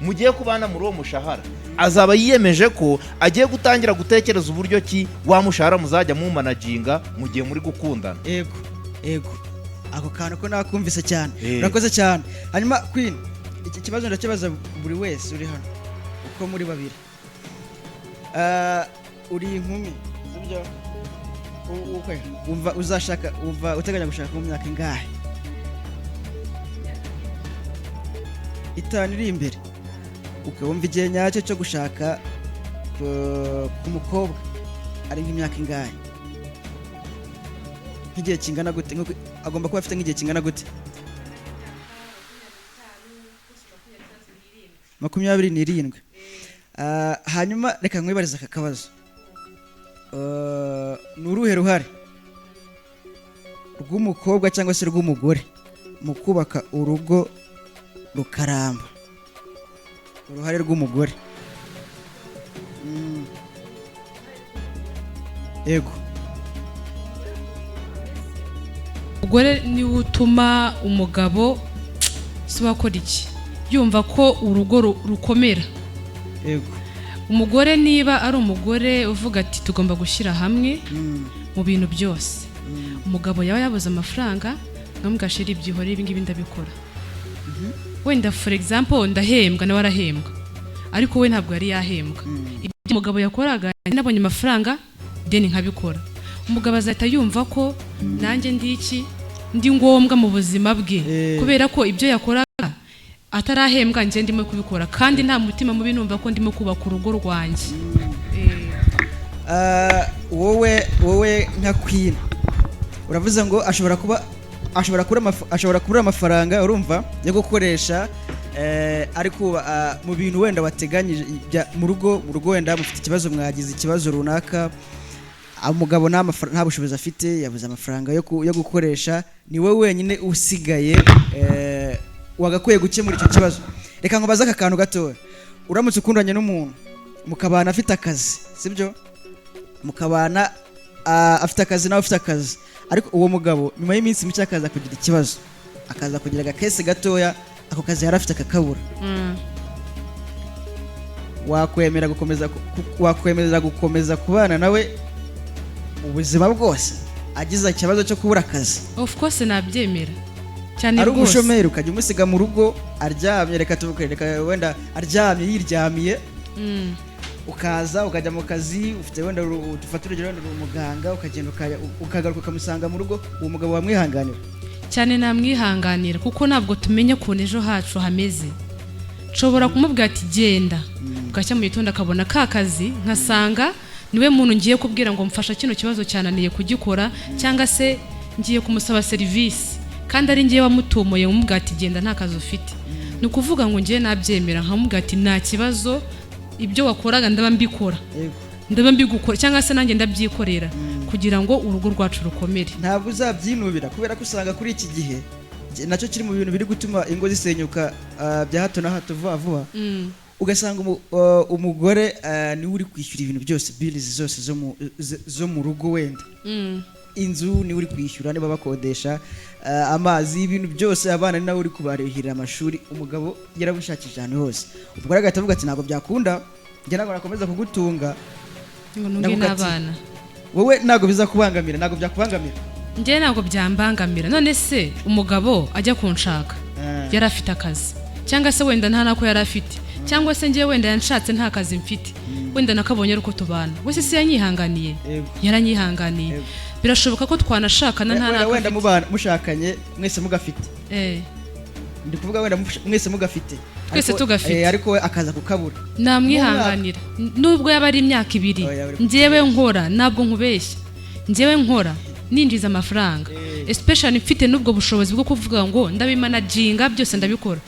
mugiye kubana muri uwo mushahara, azaba yiyemeje ko agiye gutangira gutekereza uburyo ki wa mushahara muzajya mumanaginga mu gihe muri gukundana. Yego, ako kantu ko nakumvise cyane. Urakoze cyane. Hanyuma Queen, iki kibazo ndakibaza buri wese uri hano uko muri babiri. Uri inkumi, sibyo? Okay. Wumva uzashaka, wumva uteganya gushaka mu myaka ingahe? 5 iri imbere. Ukaba igihe nyacyo cyo gushaka ku mukobwa ari nk'imyaka ingahe, nk'igihe kingana gute? Agomba kuba afite nk'igihe kingana gute? 27. Hanyuma reka nkwibarize aka kabazo. Ni uruhe ruhare rw'umukobwa cyangwa se rw'umugore mu kubaka urugo rukaramba? Uruhare rw'umugore. Yego. Umugore niwe utuma umugabo si wakora iki, yumva ko urugo rukomera. Umugore niba ari umugore uvuga ati: "Tugomba gushyira hamwe mu bintu byose." Umugabo yaba yabuze amafaranga, nkamubwira: "Chéri, byihorere, ibi ngibi ndabikora." Wenda for example ndahembwa, nawe arahembwa, ariko we ntabwo yari yahembwa. Ibyo umugabo yakoraga, nabonye amafaranga then nkabikora, umugabo azahita yumva ko nanjye ndi iki, ndi ngombwa mu buzima bwe, kubera ko ibyo yakoraga atarahembwa njye ndimo kubikora, kandi nta mutima mubi, numva ko ndimo kubaka urugo rwanjye. Wowe nka Queen uravuze ngo ashobora kubura amafaranga, urumva, yo gukoresha, ariko mu bintu wenda wateganyije mu rugo, wenda mufite ikibazo, mwagize ikibazo runaka, umugabo nta bushobozi afite, yabuze amafaranga yo gukoresha, ni wowe wenyine usigaye wagakwiye gukemura icyo kibazo. Reka nkubaze aka kantu gatoya: uramutse ukundanye n'umuntu mukabana afite akazi, sibyo, mukabana afite akazi nawe ufite akazi, ariko uwo mugabo nyuma y'iminsi mike akaza kugira ikibazo, akaza kugira agakese gatoya, ako kazi yari afite akakabura, wakwemera gukomeza kubana nawe ubuzima bwose agize ikibazo cyo kubura akazi? Of course nabyemera cyane Ari rwose. umushomeri, ukajya umusiga mu rugo aryamye, reka tuvuge, reka wenda aryamye yiryamiye, ukaza ukajya mu kazi ufite, wenda dufate urugero, wenda uri umuganga, ukagenda ukagaruka ukamusanga mu rugo, uwo mugabo wamwihanganira? Cyane, namwihanganira, kuko ntabwo tumenya ukuntu ejo hacu hameze. Nshobora kumubwira ati: "Genda," bugacya mu gitondo akabona ka kazi, nkasanga niwe muntu ngiye kubwira ngo: "Mfasha, kino kibazo cyananiye kugikora," cyangwa se ngiye kumusaba serivisi. Kandi ari ngewe wamutumoye, umubwira ati genda, nta kazi ufite. Ni ukuvuga ngo ngewe nabyemera, nkamubwira ati nta kibazo, ibyo wakoraga ndaba mbikora, ndaba mbigukora, cyangwa se nanjye ndabyikorera kugira ngo urugo rwacu rukomere. Ntabwo uzabyinubira, kubera ko usanga kuri iki gihe nacyo kiri mu bintu biri gutuma ingo zisenyuka bya hato na hato, vuba vuba. Ugasanga umugore niwe uri kwishyura ibintu byose, bills zose zo mu rugo, wenda inzu niwe uri kwishyura niba bakodesha, amazi, ibintu byose, abana ni nawe uri kubarihirira amashuri. Umugabo yarabushakishije ahantu hose. Umugore agahita avuga ati ntabwo byakunda, njye ntabwo nakomeza kugutunga ngo ntunge Ndavuga ati, n'abana. Wowe ntabwo bizakubangamira, ntabwo byakubangamira? Njyewe ntabwo byambangamira. None se umugabo ajya kunshaka yari afite akazi, cyangwa se wenda nta nako yari afite, cyangwa se njyewe wenda yanshatse nta kazi mfite, wenda nakabonye ari uko tubana, wese si yanyihanganiye? Yego. Yaranyihanganiye. Yego. Birashoboka ko twanashakana nta Wenda nako wenda afite. Mubana mushakanye mwese mugafite, ndi kuvuga wenda mwese mugafite. Twese tugafite. Ariko we akaza kukabura. Namwihanganira nubwo yaba ari imyaka 2. Oya, uri Njyewe nkora, ntabwo nkubeshya, njyewe nkora ninjiza amafaranga, especially mfite n'ubwo bushobozi bwo kuvuga ngo ndabimanaginga byose, ndabikora.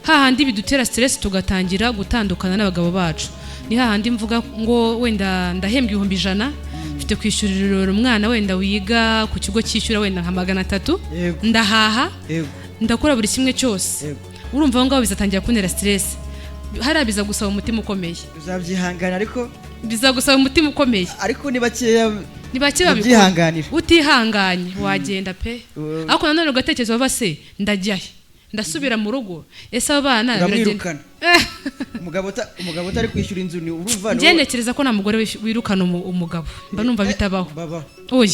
Hahandi bidutera stress tugatangira gutandukana n'abagabo bacu ni hahandi mvuga ngo wenda ndahembwa 100,000, mfite kwishyurira umwana wenda wiga ku kigo cyishyura wenda nka 300, ndahaha, ndakora buri kimwe cyose. Urumva aho ngaho bizatangira kuntera stress, hariya biza gusaba umutima ukomeye. Uzabyihangana ariko? Bizagusaba umutima ukomeye. Ariko ni bakeya Ni bake babikora. babyihanganira. Utihanganye wagenda pe. Ariko nanone ugatekereza, baba se ndajya he? Ndasubira mu rugo? Ese aba bana biragenda? Uramwirukana. Umugabo utari kwishyura inzu ni urumva ni Njye ntekereza ko nta mugore wirukana umugabo, mba numva bitabaho. Babaho. Oya.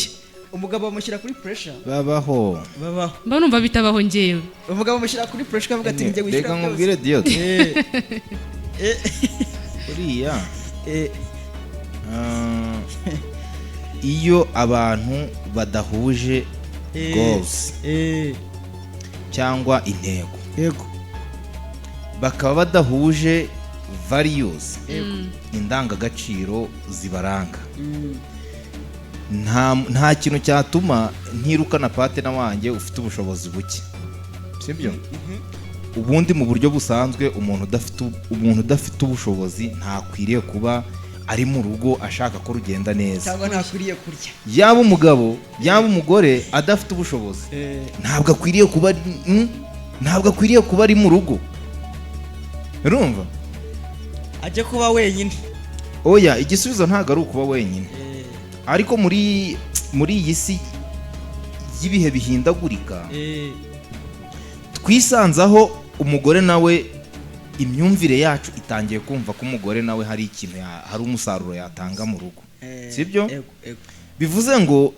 Umugabo bamushyira kuri pressure. Babaho. Babaho. Mba numva bitabaho njyewe. Umugabo bamushyira kuri pressure, akavuga ati njye wishyura Reka nkubwire, Diode. Uriya iyo abantu badahuje goals cyangwa intego, bakaba badahuje values, indangagaciro zibaranga, nta kintu cyatuma ntirukana partner wanjye ufite ubushobozi buke, sibyo? Ubundi mu buryo busanzwe umuntu udafite ubushobozi ntakwiriye kuba ari mu rugo ashaka ko rugenda neza. Cyangwa ntakwiriye kurya. Yaba umugabo, yaba umugore adafite ubushobozi, ntabwo akwiriye kuba ari mu rugo, urumva? Ajye kuba wenyine. Oya, igisubizo ntabwo ari ukuba wenyine, ariko muri iyi si y'ibihe bihindagurika, twisanze aho umugore nawe, imyumvire yacu itangiye kumva ko umugore nawe hari ikintu hari umusaruro yatanga mu rugo, sibyo? Yego. Bivuze ngo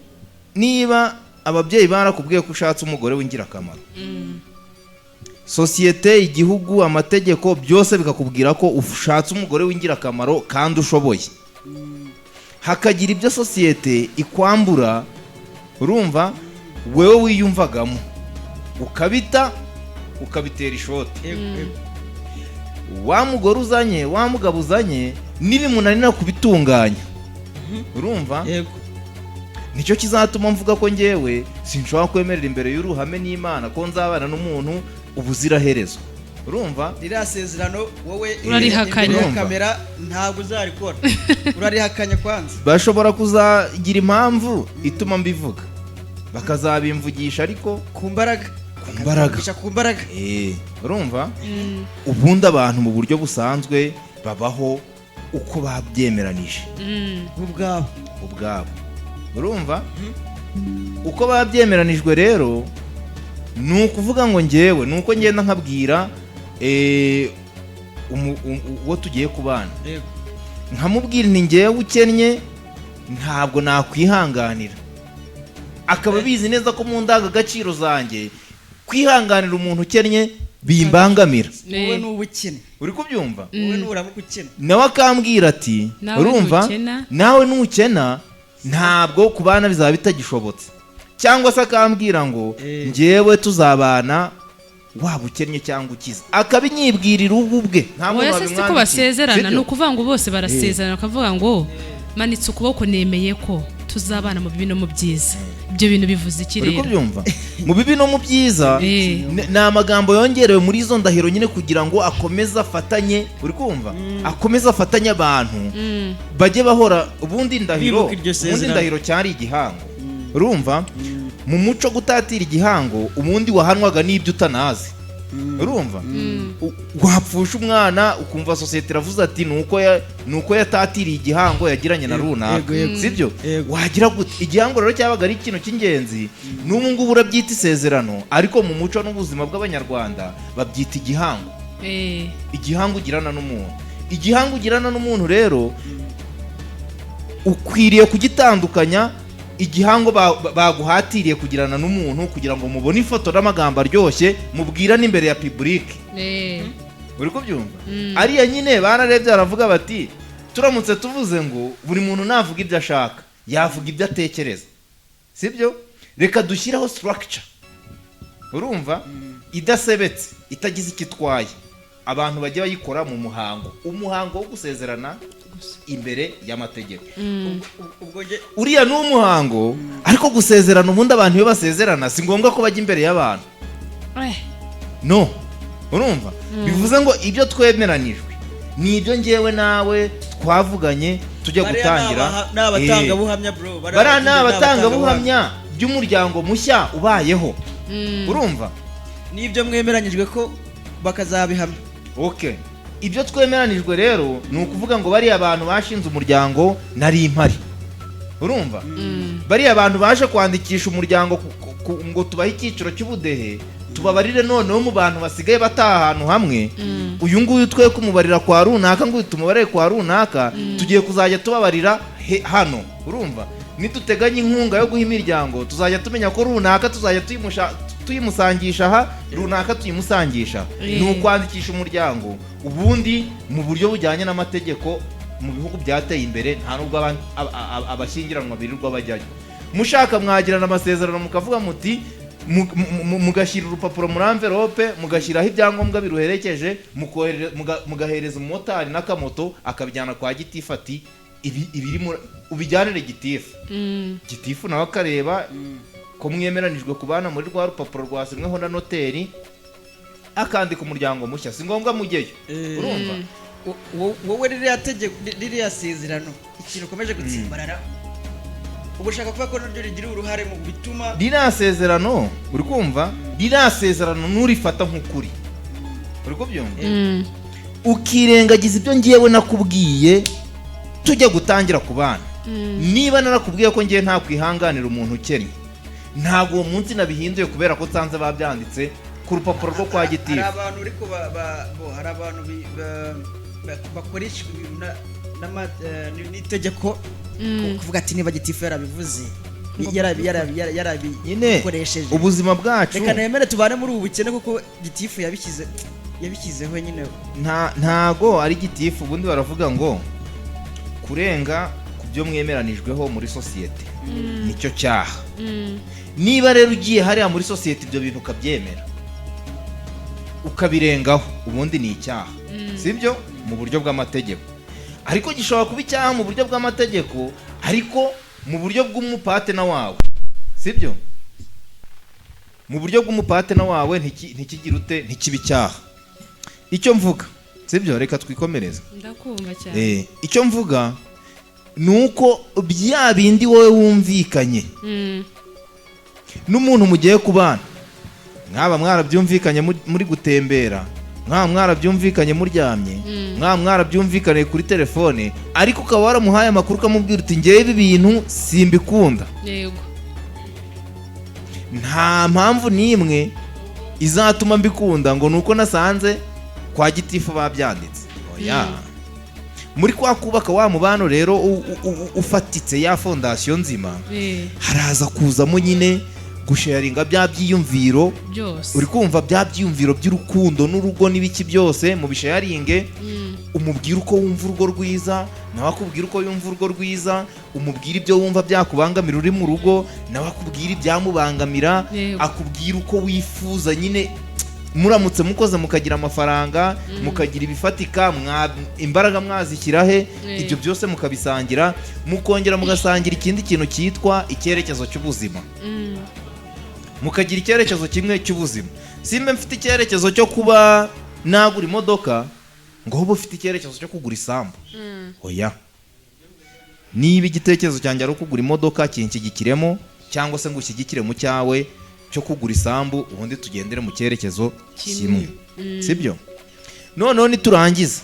niba ababyeyi barakubwiye ko ushatse umugore w'ingirakamaro, sosiyete, igihugu, amategeko, byose bikakubwira ko ushatse umugore w'ingirakamaro kandi ushoboye, hakagira ibyo sosiyete ikwambura, urumva wewe wiyumvagamo ukabita, ukabitera ishoti, Yego. wa mugore uzanye, wa mugabo uzanye, nibimunanira kubitunganya, urumva, Yego. nicyo kizatuma mvuga ko ngewe sinshobora kwemerera imbere y'uruhame n'Imana ko nzabana n'umuntu ubuziraherezo, urumva? Ririya sezerano wowe Urarihakanye. imbere ya Urumva? kamera ntabwo uzarikora, urarihakanye kwanza. Bashobora kuzagira impamvu ituma mbivuga, bakazabimvugisha, ariko Ku mbaraga. Ku mbaraga. Bakakuvugisha ku mbaraga. Urumva, ubundi abantu mu buryo busanzwe babaho uko babyemeranije Bo ubwabo. Ubwabo, urumva, uko babyemeranijwe. Rero ni ukuvuga ngo ngewe ni uko ngenda nkabwira uwo tugiye kubana, nkamubwira nti ngewe ukennye ntabwo nakwihanganira, akaba abizi neza ko mu ndangagaciro zanjye kwihanganira umuntu ukennye bimbangamira. Wowe ni ubukene. Uri kubyumva? Wowe nuramuka ukena, Nawe akambwira ati Nawe urumva, nukena. Nawe nukena ntabwo kubana bizaba bitagishobotse, cyangwa se akambwira ngo njyewe tuzabana waba ukennye cyangwa ukize, akabinyibwirira ubu ubwe, nta muntu Oya, se siko wabimwandikiye. basezerana. Sibyo? Ni ukuvuga ngo bose barasezerana, bakavuga ngo manitse ukuboko, nemeye ko tuzabana mu bibi no mu byiza. Ibyo bintu bivuze iki Uri rero? kubyumva? Mu bibi no mu byiza, ni amagambo yongerewe muri izo ndahiro nyine kugira ngo akomeze afatanye, uri kumva, akomeze afatanye abantu, bajye bahora ubundi indahiro. Bibuka iryo Ubundi sezerano. indahiro cyari igihango, urumva? Mu muco, gutatira igihango ubundi wahanwaga n'ibyo utanazi, urumva? Wapfusha umwana, ukumva sosiyete iravuze ati "Nuko yatatiriye igihango yagiranye na runaka." Yego, yego. Sibyo? Yego. Wagira gute? Igihango rero cyabaga ari ikintu cy'ingenzi. N'ubu ngubu urabyita isezerano, ariko mu muco n'ubuzima bw'Abanyarwanda babyita igihango. Igihango ugirana n'umuntu, igihango ugirana n'umuntu rero ukwiriye kugitandukanya. Igihango baguhatiriye kugirana n'umuntu kugira ngo mubone ifoto n'amagambo aryoshye mubwirane imbere ya public, uri kubyumva? Ariya nyine bararebye baravuga bati turamutse tuvuze ngo buri muntu navuga ibyo ashaka, yavuga ibyo atekereza, sibyo? Reka dushyireho structure, urumva, idasebetse, itagize icyo itwaye, abantu bajya bayikora mu muhango, umuhango wo gusezerana imbere y'amategeko. Ubwo nge Uriya ni umuhango, ariko gusezerana ubundi abantu iyo basezerana si ngombwa ko bajya imbere y'abantu. No urumva, bivuze ngo ibyo twemeranijwe ni ibyo ngewe nawe twavuganye tujya Bariya gutangira. ni abatangabuhamya, bro. Bariya ni abatangabuhamya by'umuryango mushya ubayeho, urumva? N'ibyo mwemeranyijwe ko bakazabihamya. Okay, ibyo twemeranijwe rero ni ukuvuga ngo bariya abantu bashinze umuryango nari impari, urumva? Bariya bantu baje kwandikisha umuryango ngo tubahe icyiciro cy'ubudehe, tubabarire noneho mu bantu basigaye bataha ahantu hamwe. Uyu nguyu twe kumubarira kwa runaka, ngo uyu tumubarire kwa runaka, tugiye kuzajya tubabarira hano, urumva? Niduteganya inkunga yo guha imiryango, tuzajya tumenya ko runaka tuzajya tuyimusangisha aha, runaka tuyimusangisha aha. Ni ukwandikisha umuryango ubundi mu buryo bujyanye n'amategeko. Mu bihugu byateye imbere nta nubwo abashyingiranwa birirwa bajyayo. Mushaka mwagirana amasezerano, mukavuga muti mugashyira urupapuro muri envelope, mugashyiraho ibyangombwa biruherekeje, mugahereza umumotari n'akamoto, akabijyana kwa gitifu, ati ibi ibiri ubijyanire gitifu. Gitifu nawe akareba ko mwemeranijwe kubana muri rwa rupapuro rwasinyweho na noteri, akandika umuryango mushya. Si ngombwa mujyeyo, urumva? Wowe ririya tegeko, ririya sezerano, ikintu ukomeje gutsimbarara, uba ushaka kuvuga ko naryo rigira uruhare mu bituma Ririya sezerano, uri kumva, ririya sezerano nurifata nk'ukuri, uri kubyumva, ukirengagiza ibyo ngewe nakubwiye tujya gutangira kubana. Niba narakubwiye ko ngewe ntakwihanganira umuntu ukennye, ntabwo uwo munsi nabihinduye kubera ko nsanze babyanditse ku rupapuro rwo kwa Hari gitifu. abantu ariko hari abantu bakoresha ibintu n'itegeko, kuvuga ati niba gitifu yarabivuze, Nyine yarabikoresheje, ubuzima bwacu reka nemere tubane muri ubu bukene kuko gitifu yabishyizeho nyine. Ntago ari gitifu. Ubundi baravuga ngo kurenga ku byo mwemeranijweho muri sosiyete nicyo cyaha. Niba rero ugiye hariya muri sosiyete ibyo bintu ukabyemera, ukabirengaho, ubundi ni icyaha, sibyo? Mu buryo bw'amategeko. Ariko gishobora kuba icyaha mu buryo bw'amategeko, ariko mu buryo bw'umupartner wawe, sibyo? Mu buryo bw'umupartner wawe ntikigire ute, ntikibe icyaha. Icyo mvuga, sibyo? Reka twikomereze. Ndakumva cyane. Icyo mvuga ni uko bya bindi wowe wumvikanye n'umuntu mugiye kubana, mwaba mwarabyumvikanye muri gutembera, mwaba mwarabyumvikanye muryamye, mwaba mwarabyumvikanye kuri telefone, ariko ukaba waramuhaye amakuru, ukamubwira uti ngewe ibi bintu simbikunda, nta mpamvu n'imwe izatuma mbikunda ngo ni uko nasanze kwa gitifu babyanditse. Oya. Muri kwa kubaka wa mubano rero ufatitse, ya fondation nzima, haraza kuzamo nyine gusharinga bya byiyumviro byose. Uri kumva, bya byiyumviro by'urukundo n'urugo n'ibiki byose mubisharinge. Umubwire uko wumva urugo rwiza, nawe akubwira uko yumva urugo rwiza. Umubwire ibyo wumva byakubangamira uri mu rugo, nawe akubwira ibyamubangamira. Akubwira uko wifuza nyine. Muramutse mukoze mukagira amafaranga, mukagira ibifatika, imbaraga mwazishyira he? Ibyo byose mukabisangira, mukongera mugasangira ikindi kintu cyitwa icyerekezo cy'ubuzima, mukagira icyerekezo kimwe cy'ubuzima. Simba mfite icyerekezo cyo kuba nagura imodoka ngo ube ufite icyerekezo cyo kugura isambu. Oya, niba igitekerezo cyanjye ari ukugura imodoka, kinshyigikiremo, cyangwa se ngo ushyigikire mu cyawe cyo kugura isambu, ubundi tugendere mu cyerekezo kimwe, sibyo? Noneho niturangiza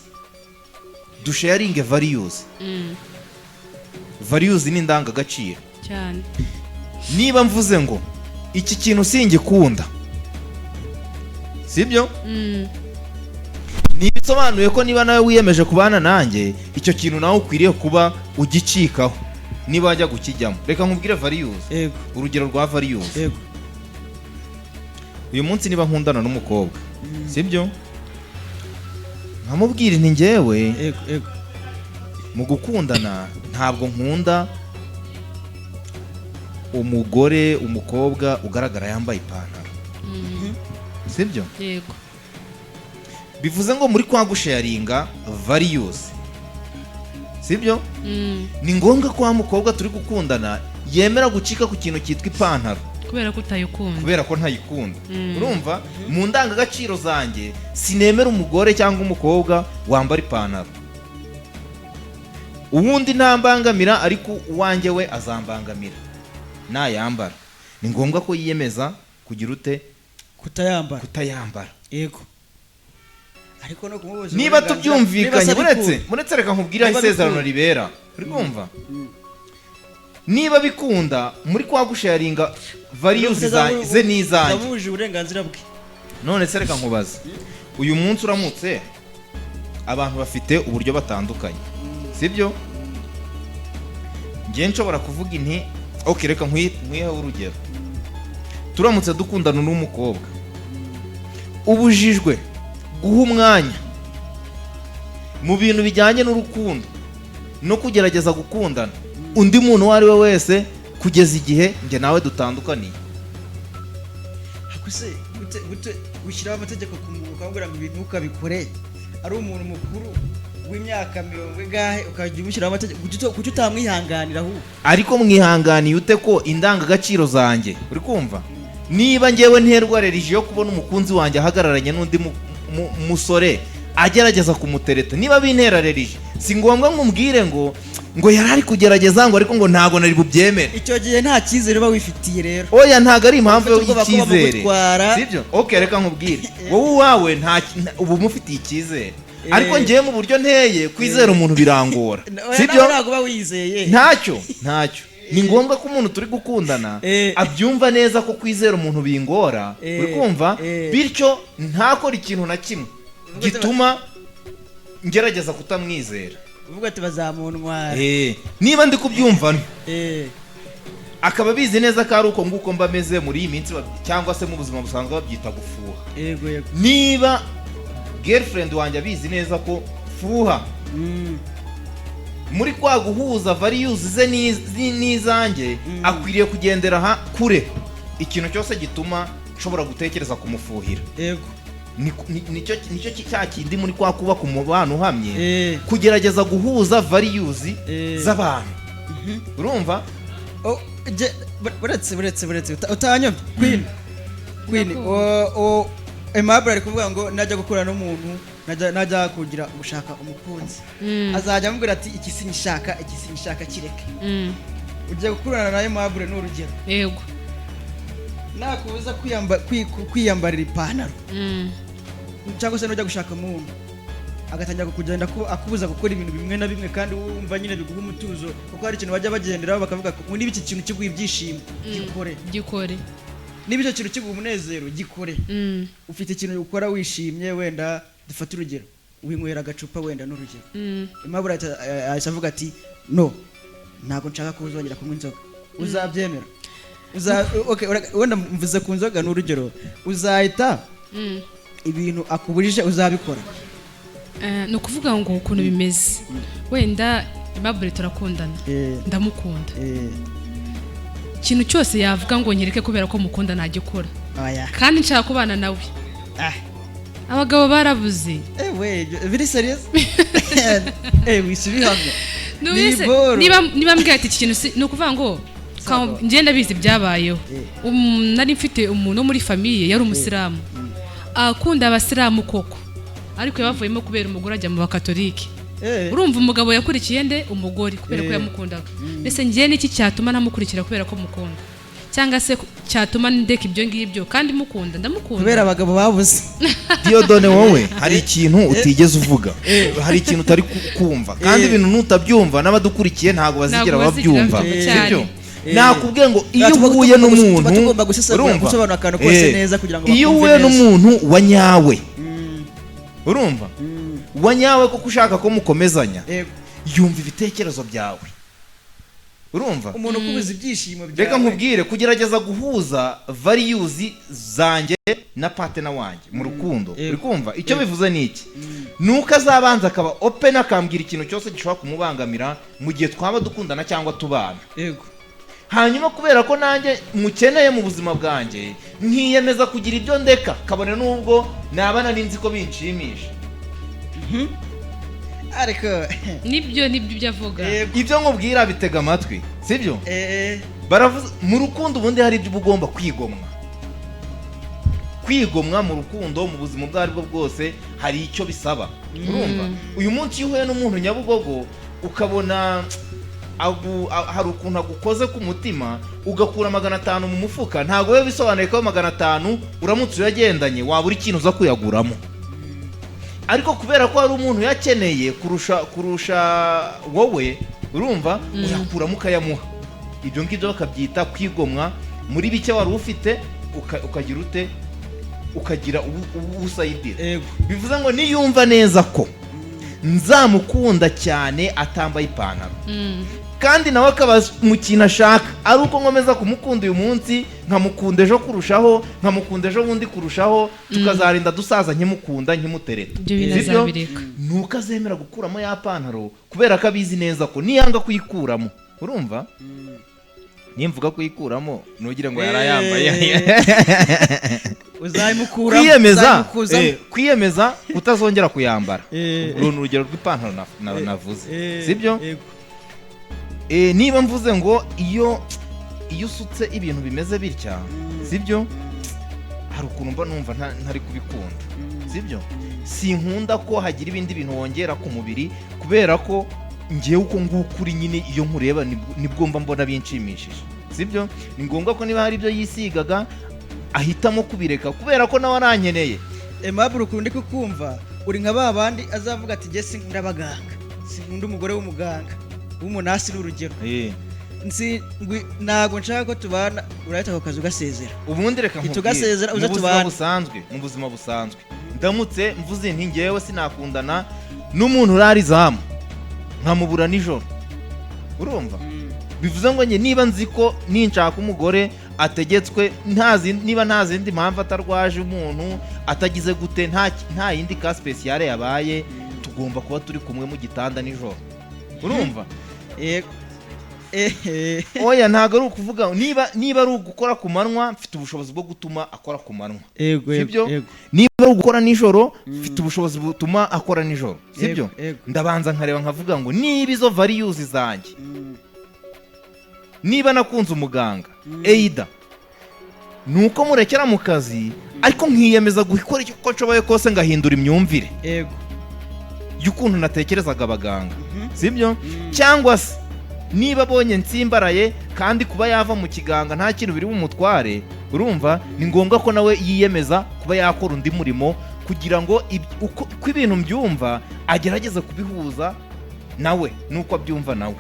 dusharinge values. Values ni indangagaciro. Niba mvuze ngo iki kintu singikunda, sibyo? Ntibisobanuye ko niba nawe wiyemeje kubana nanjye, icyo kintu nawe ukwiriye kuba ugicikaho niba wajya kukijyamo. Reka nkubwire values, urugero rwa values. Uyu munsi niba nkundana n'umukobwa, sibyo, nkamubwira nti njyewe yego yego mu gukundana ntabwo nkunda umugore, umukobwa ugaragara yambaye ipantaro, sibyo? Yego. Bivuze ngo muri kwa gusharinga values, sibyo, ni ngombwa ko wa mukobwa turi gukundana yemera gucika ku kintu cyitwa ipantaro. Kubera ko utayikunda. Kubera ko ntayikunda. Urumva, mu ndangagaciro zanjye sinemera umugore cyangwa umukobwa wambara ipantaro. Uwundi ntambangamira, ariko uwanjye we azambangamira nayambara. Ni ngombwa ko yiyemeza kugira ute? Kutayambara. Kutayambara. Yego, ariko no kumubuza Niba uburenganzira- tubyumvikanye, niba se uretse abikunda. muretse, reka nkubwire aho Niba isezerano bikunda. ribera. Uri kumva, niba bikunda muri kwa gusharinga values ze n'izanjye. Zamubujije uburenganzira bwe. None se reka nkubaze, uyu munsi uramutse, abantu bafite uburyo batandukanye, sibyo? Njye nshobora kuvuga inti ok, reka nkwiheho urugero. Turamutse dukundana n'umukobwa, ubujijwe guha umwanya mu bintu bijyanye n'urukundo no kugerageza gukundana undi muntu uwo ari we wese kugeza igihe njye nawe dutandukaniye. Ariko se gute gute ushyiraho amategeko ku muntu ukamubwira ngo ibi ntukabikore, ari umuntu mukuru w'imyaka mirongo ingahe, ukajya umushyiraho amategeko? Kuki utamwihanganira ahubwo? Ariko mwihanganiye ute ko indangagaciro zanjye, uri kumva, niba ngewe nterwa religion yo kubona umukunzi wanjye ahagararanye n'undi musore agerageza kumutereta, niba bintera religion, si ngombwa ngo umbwire ngo yari ari kugerageza, ngo ariko ngo ntabwo nari bubyemere. Icyo gihe nta cyizere uba wifitiye rero. Oya, ntabwo ari impamvu Ufite ubwoba ko y'icyizere. bamugutwara. Sibyo? Ok, reka nkubwire, wowe uwawe uba umufitiye icyizere, ariko ngewe mu buryo nteye, kwizera umuntu birangora. Oya, Sibyo? nawe ntabwo uba wizeye. Ntacyo, ni ngombwa ko umuntu turi gukundana abyumva neza ko kwizera umuntu bingora, uri kumva, bityo ntakore ikintu na kimwe gituma ngerageza kutamwizera. Uvuga ati bazamuntwara. Niba ndi kubyumva akaba abizi neza ko ari uko nguko mba meze muri iyi minsi, cyangwa se mu buzima busanzwe babyita gufuha. yego yego Niba girlfriend wanjye abizi neza ko fuha, muri kwa guhuza values ze n'izanjye, akwiriye kugendera aha kure ikintu cyose gituma nshobora gutekereza kumufuhira. Nicyo cya kindi muri kwa kubaka umubano uhamye, kugerageza guhuza values z'abantu, urumva? Oh, buretse utanyobye, Queen, Queen. Ndakumva. O Aimable ari kuvuga ngo najya gukorana n'umuntu, najya kugira gushaka umukunzi, azajya amubwira ati iki sinshaka, iki sinshaka, kireke. Ugiye gukurana na Aimable ni urugero. Yego. Nakubuza kwiyambarira ipantaro, cyangwa se nujya gushaka umuntu agatangira kugenda akubuza gukora ibintu bimwe na bimwe, kandi wumva nyine biguha umutuzo, kuko hari ikintu bajya bagenderaho bakavuga ko niba iki kintu kiguha ibyishimo, gikore. Gikore. Niba icyo kintu kiguha umunezero, gikore. Ufite ikintu ukora wishimye, wenda dufate urugero winywera agacupa, wenda n'urugero, Aimable ahita avuga ati no, ntabwo nshaka ko uzongera kunywa inzoga. Uzabyemera? Okay, wenda mvuze ku nzoga ni urugero, uzahita ibintu akubujije uzabikora? Ni ukuvuga ngo ukuntu bimeze, wenda Aimable turakundana, ndamukunda, ikintu cyose yavuga ngo nyereke kubera ko mukunda nagikora, Oya. kandi nshaka kubana nawe. Ah. Abagabo barabuze. Ewe, biri serious, wisubihamya. Nubise, Ni boro. niba mbwira ati iki kintu ni ukuvuga ngo Sawa. njye ndabizi byabayeho. Nari mfite umuntu wo muri famille yari umusilamu, akunda abasilamu koko, ariko yabavuyemo kubera umugore, ajya mu bakatolike. Urumva umugabo yakurikiye nde? Umugore, kubera ko yamukundaga. Mbese njye niki cyatuma ntamukurikira kubera ko mukunda, cyangwa se cyatuma ndeka ibyo ngibyo kandi mukunda, ndamukunda? Kubera abagabo babuze. Diyodone, wowe hari ikintu utigeze uvuga, hari ikintu utari kumva kandi ibintu nutabyumva n'abadukurikiye ntabwo bazigera Ntabwo bazigera babyumva, babyumva cyane. sibyo? Nakubwiye ngo iyo uhuye n'umuntu, Tuba tugomba gusesengura, urumva? gusobanura akantu kose neza kugira ngo Iyo bakumve uhuye neza. n'umuntu wa nyawe, urumva, wa nyawe koko, ushaka ko mukomezanya, yumva ibitekerezo byawe, urumva? Umuntu ukubuza ibyishimo byawe. Reka nkubwire, kugerageza guhuza values zanjye na partner wanjye mu rukundo, uri kumva icyo bivuze ni iki? Ni uko azabanza akaba open, akambwira ikintu cyose gishobora kumubangamira mu gihe twaba dukundana cyangwa tubana. Hanyuma kubera ko nanjye mukeneye mu buzima bwanjye, nkiyemeza kugira ibyo ndeka, kabone n'ubwo naba nari nzi ko binshimisha. Ariko Nibyo ibyo avuga. Ibyo nkubwira bitega amatwi, sibyo? Baravuze mu rukundo ubundi hari ibyo uba ugomba kwigomwa. Kwigomwa mu rukundo, mu buzima ubwo aribwo bwose, hari icyo bisaba, urumva? Uyu munsi iyo uhuye n'umuntu Nyabugogo, ukabona hari ukuntu agukoze ku mutima, ugakura 500 mu mufuka, ntabwo biba bisobanuye ko ayo 500 uramutse uyagendanye wabura ikintu uza kuyaguramo. Ariko kubera ko hari umuntu uyakeneye kurusha wowe, urumva, uyakuramo ukayamuha. Ibyo ngibyo bakabyita kwigomwa muri bike wari ufite, ukagira ute? Ukagira usayidira. Bivuze ngo niyumva neza ko nzamukunda cyane atambaye ipantaro, kandi nawe akaba mu kintu ashaka ari uko nkomeza kumukunda uyu munsi, nkamukunda ejo kurushaho, nkamukunda ejo bundi kurushaho, tukazarinda dusaza nkimukunda, nkimutereta. Ibyo bintu Sibyo? azabireka. Nuko azemera gukuramo ya pantaro, kubera ko abizi neza ko niyanga kuyikuramo, urumva, nimvuga kuyikuramo ntugire ngo yarayambaye. Uzayimukuramo. Kwiyemeza, Uzayimukuzamo. kwiyemeza kutazongera kuyambara. Uru ni urugero rw'ipantaro navuze, sibyo? Yego. Niba mvuze ngo iyo usutse ibintu bimeze bitya, sibyo, hari ukuntu mba numva ntari kubikunda, sibyo? Sinkunda ko hagira ibindi bintu wongera ku mubiri, kubera ko ngewe uko nguko uri nyine, iyo nkureba nibwo mba mbona binshimishije, sibyo? Ni ngombwa ko niba hari ibyo yisigaga ahitamo kubireka, kubera ko nawe arankeneye. Aimable, ukuntu ndi kukumva, uri nka ba bandi azavuga ati: "Njye sinkunda abaganga, sinkunda umugore w'umuganga, w'umunasi", ni urugero. Nsi ntabwo nshaka ko tubana. Urahita ako kazi ugasezera. Ubundi reka Hita nkubwire, ugasezera, uze mu buzima tubane. busanzwe, mu buzima busanzwe, ndamutse mvuze nti ngewe sinakundana n'umuntu urara izamu nkamubura nijoro, urumva, bivuze ngo njye niba nzi ko ninshaka umugore ategetswe, niba nta zindi mpamvu, atarwaje umuntu, atagize gute, nta yindi cas spéciale yabaye, tugomba kuba turi kumwe mu gitanda nijoro, urumva? Yego. Oya, ntabwo ari ukuvuga niba ari ugukora ku manywa, mfite ubushobozi bwo gutuma akora ku manywa. Yego. Sibyo? Yego. Niba ari ugukora nijoro, mfite ubushobozi butuma akora nijoro, sibyo? Yego. Ndabanza nkareba, nkavuga ngo niba izo values zanjye, niba nakunze umuganga, either ni uko murekera mu kazi, ariko nkiyemeza gukora icyo uko nshoboye kose ngahindura imyumvire y'ukuntu natekerezaga abaganga, sibyo? Cyangwa se niba abonye nsimbaraye kandi kuba yava mu kiganga nta kintu biri bumutware, urumva, ni ngombwa ko nawe yiyemeza kuba yakora undi murimo kugira ngo uko ibintu mbyumva agerageze kubihuza nawe n'uko abyumva nawe,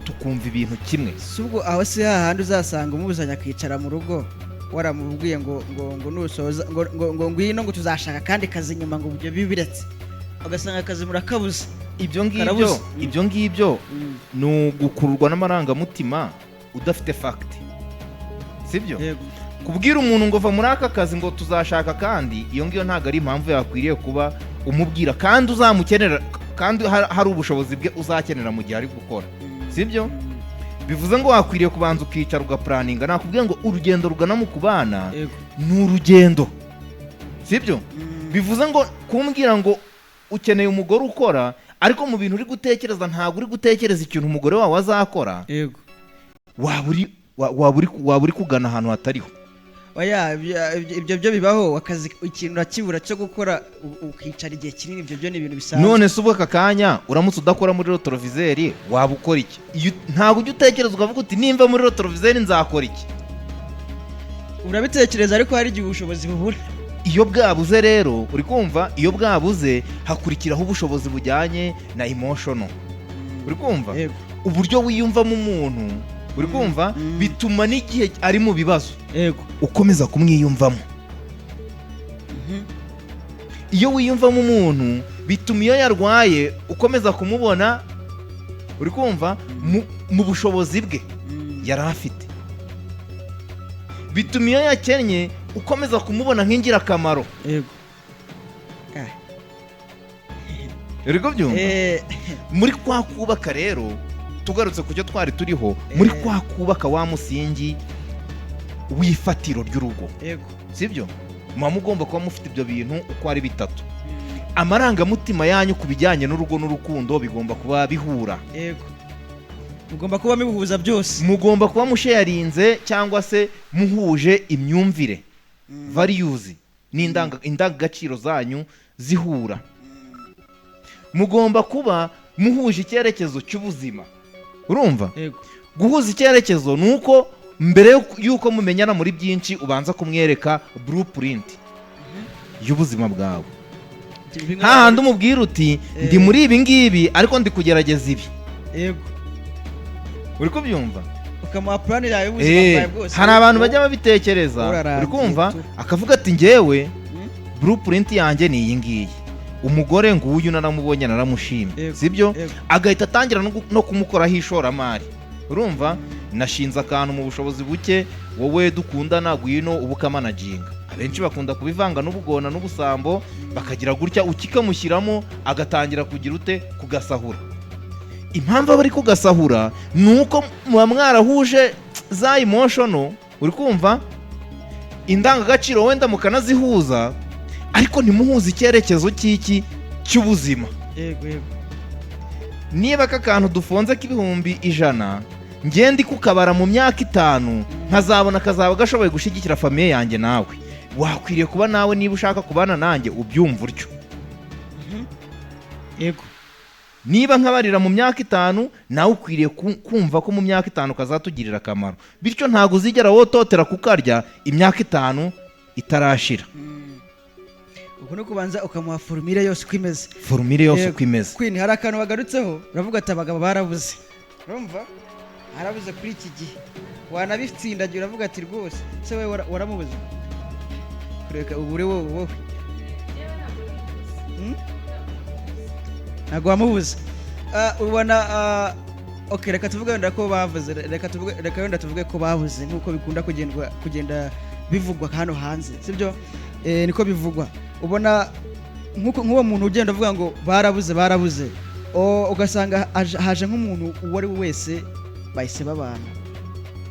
tukumva ibintu kimwe. Si ubwo aho si hahandi uzasanga umubuzanya kwicara mu rugo, waramubwiye ngo nusoza ngo ngwino, ngo tuzashaka akandi kazi nyuma, ngo ibyo bibiretse, ugasanga akazi murakabuze? Ibyo ngibyo, Karabuze. ibyo ngibyo ni ugukururwa n'amarangamutima udafite fact, sibyo? Yego. Kubwira umuntu ngo va muri aka kazi ngo tuzashaka kandi, iyo ngiyo ntabwo ari impamvu yakwiriye kuba umubwira, kandi uzamukenera, kandi hari ubushobozi bwe uzakenera mu gihe ari gukora, sibyo? Bivuze ngo wakwiriye kubanza ukicara ugaplanninga. Nakubwiye ngo urugendo rugana mu kubana Yego. ni urugendo, Sibyo? Bivuze ngo kumbwira ngo ukeneye umugore ukora, ariko mu bintu uri gutekereza ntabwo uri gutekereza ikintu umugore wawe azakora. Yego. Waba uri kugana ahantu hatariho. Oya, ibyo byo bibaho, akazi ikintu urakibura cyo gukora, ukicara igihe kinini, ibyo byo ni ibintu bisanzwe. None se ubwo aka kanya uramutse udakora muri rétroviseur waba ukora iki? Ntabwo ujya utekereza ukavuga uti: "Nimva muri rétroviseur nzakora iki?" Urabitekereza, ariko hari igihe ubushobozi bubura. Iyo bwabuze rero, uri kumva, iyo bwabuze hakurikiraho ubushobozi bujyanye na emotional, uri kumva? Yego. Uburyo wiyumvamo umuntu, uri kumva, bituma n'igihe ari mu bibazo ukomeza kumwiyumvamo. Iyo wiyumvamo umuntu bituma iyo yarwaye ukomeza kumubona, uri kumva, mu bushobozi bwe yari afite. Bituma iyo yakennye ukomeza kumubona nk'ingirakamaro. Yego. Uri kubyumva? Eh. Muri kwa kubaka rero, tugarutse ku cyo twari turiho, muri kwa kubaka wa musingi w'ifatiro ry'urugo, sibyo, muba mugomba kuba mufite ibyo bintu uko ari bitatu. Amarangamutima yanyu ku bijyanye n'urugo n'urukundo bigomba kuba bihura. Yego, mugomba kuba mubihuza byose. Mugomba kuba musharinze cyangwa se muhuje imyumvire, values n'indangagaciro zanyu zihura. Mugomba kuba muhuje icyerekezo cy'ubuzima, urumva? Yego. Guhuza icyerekezo ni uko mbere y'uko mumenyana muri byinshi ubanza kumwereka blueprint y'ubuzima bwawe, hahandi umubwira uti: "Ndi muri ibi ngibi, ariko ndi kugerageza ibi." Uri kubyumva? Ukamuha plan yawe y'ubuzima bwawe bwose. Hari abantu bajya babitekereza, Urarangiye uri kumva, tu. akavuga ati: "Njyewe blueprint yanjye ni iyi ngiyi, umugore nguyu naramubonye, naramushimye." Sibyo? Yego. Agahita atangira no kumukoraho ishoramari, urumva: "Nashinze akantu mu bushobozi buke, wowe dukundana, ngwino ubu ukamanaginga." Abenshi bakunda kubivanga n'ubugona n'ubusambo, bakagira gutya ukikamushyiramo, agatangira kugira ute? Kugasahura. Impamvu aba ari kugasahura ni uko muba mwarahuje za emotion, uri kumva, indangagaciro wenda mukanazihuza, ariko ntimuhuze icyerekezo cy'iki cy'ubuzima. Yego yego Niba aka kantu dufunze k'100,000, ngende kukabara mu myaka 5 nkazabona kazaba gashoboye gushyigikira famille yanjye, nawe wakwiriye kuba nawe niba ushaka kubana nanjye ubyumva utyo. Niba nkabarira mu myaka 5, nawe ukwiriye kumva ko mu myaka 5 kazatugirira akamaro, bityo ntabwo uzigera wototera kukarya imyaka 5 itarashira. Ubwo no kubanza ukamuha formule yose uko imeze. Formule yose Yego. uko imeze. Queen, hari akantu wagarutseho uravuga ati abagabo barabuze, urumva harabuze kuri iki gihe, wanabitsindagira uravuga ati rwose se wowe waramubuze, kureka ubure wowe. Ntabwo wamubuze. Ubona, okay, reka tuvuge wenda ko bavuze, reka wenda tuvuge ko babuze nk'uko bikunda kugenda bivugwa hano hanze, sibyo? Niko bivugwa. Ubona nk'uko nk'uwo muntu ugenda uvuga ngo barabuze barabuze, ugasanga haje nk'umuntu uwo ari we wese bahise babana,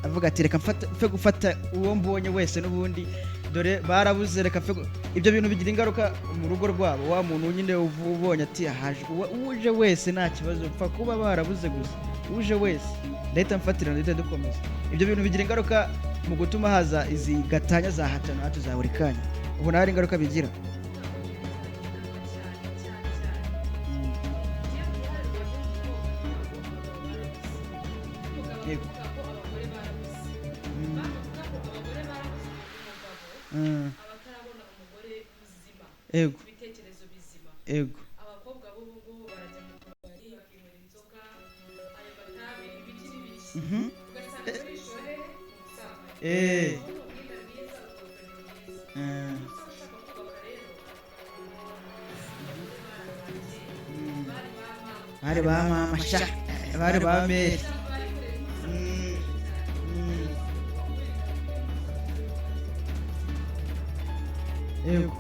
avuga ati: "Reka mfe gufata uwo mbonye wese, n'ubundi dore barabuze, reka mfe ibyo bintu bigira ingaruka mu rugo rwabo. Wa muntu nyine ubonye ati haje uje wese nta kibazo, pfa kuba barabuze gusa, uje wese ndahita mfatira, ndahita dukomeza. Ibyo bintu bigira ingaruka mu gutuma haza izi gatanya za hato na hato za buri kanya. Ubona hari ingaruka bigira? Yego. Yego yego Abakobwa b'ubu ngubu barajya mu tubari bakinywera inzoga, ayo matabi, ibiki n'ibiki, ugasanga barishore mu busambanyi. Ubu umwenda mwiza, urugofero rwiza. Umusore ushaka kubaka rero, bari ba mama. Bari ba mama sha, bari ba mère. Yego.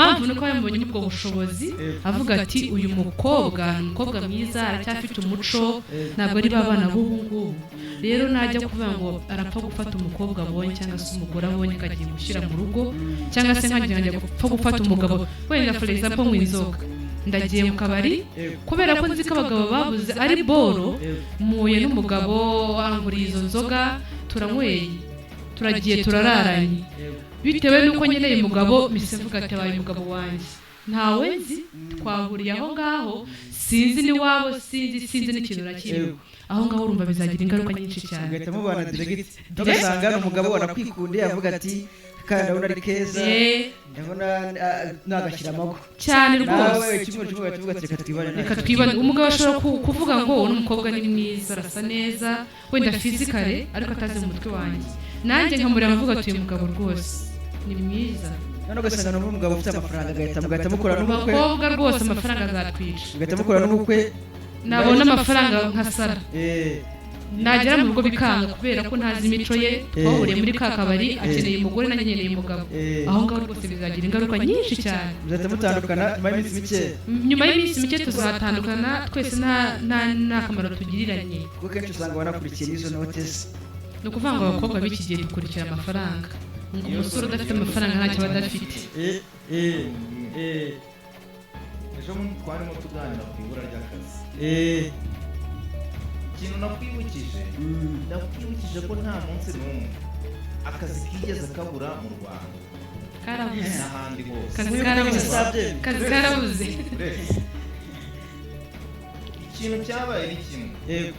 Mpamvu nuko yamubonye ubwo bushobozi, avuga ati uyu mukobwa ni umukobwa mwiza, aracyafite umuco, ntabwo ari ba bana b'ubu ngubu. Rero najya kuvuga ngo arapfa gufata umukobwa abonye cyangwa se umugore abonye akagiye gushyira mu rugo, cyangwa se nkagira ngo njya gupfa gufata umugabo wenda, for example, nywa inzoga, ndagiye mu kabari kubera ko nzi ko abagabo babuze ari boro, muye n'umugabo anguriye izo nzoga, turanyweye, turagiye, turararanye. Bitewe n'uko nkeneye umugabo, mpise mvuga ati abaye umugabo wanjye. Ntawe nzi, twahuriye aho ngaho, sinzi n'iwabo, sinzi n'ikintu na kimwe. Aho ngaho urumva bizagira ingaruka nyinshi cyane. Ugahita mubana direct, ugasanga ni umugabo wanakwikundiye, avuga ati kandi ndabona ari keza, ndabona nagashyira amaboko cyane nawe rwose. Icyumweru kimwe ugahita uvuga ati reka twibane. Reka twibane. Umugabo ashobora kuvuga ngo uno mukobwa ni mwiza, arasa neza, wenda physically, ariko atazi mu mutwe wanjye. Nanjye nkamureba avuga ati uyu mugabo rwose ni mwiza. None ugasanga ni umugabo ufite amafaranga, agahita mugahita mukora n'ubukwe. Abakobwa rwose amafaranga azatwica. Mugahita mukora n'ubukwe. Nabona amafaranga nkasara, nagera mu rugo bikanga kubera ko ntazi imico ye. Twahuriye muri ka kabari, akeneye umugore, nanjye nkeneye umugabo. Aho ngaho rwose bizagira ingaruka nyinshi cyane. Muzahita mutandukana nyuma y'iminsi mike. Nyuma y'iminsi mike tuzatandukana twese, nta kamaro tugiriranye. Kuko kenshi usanga banakurikiye n'izo note ze. Ni ukuvuga ngo abakobwa b'iki gihe dukurikira amafaranga, ngo umusore udafite amafaranga ntacyo aba adafite. Ejo bundi twarimo tuganira ku ibura ry'akazi. Ikintu nakwibukije, nakwibukije ko nta munsi n'umwe akazi kigeze kabura mu Rwanda Karabuze. n'ahandi hose. Akazi karabuze, akazi karabuze. Uretse ikintu cyabaye ni kimwe,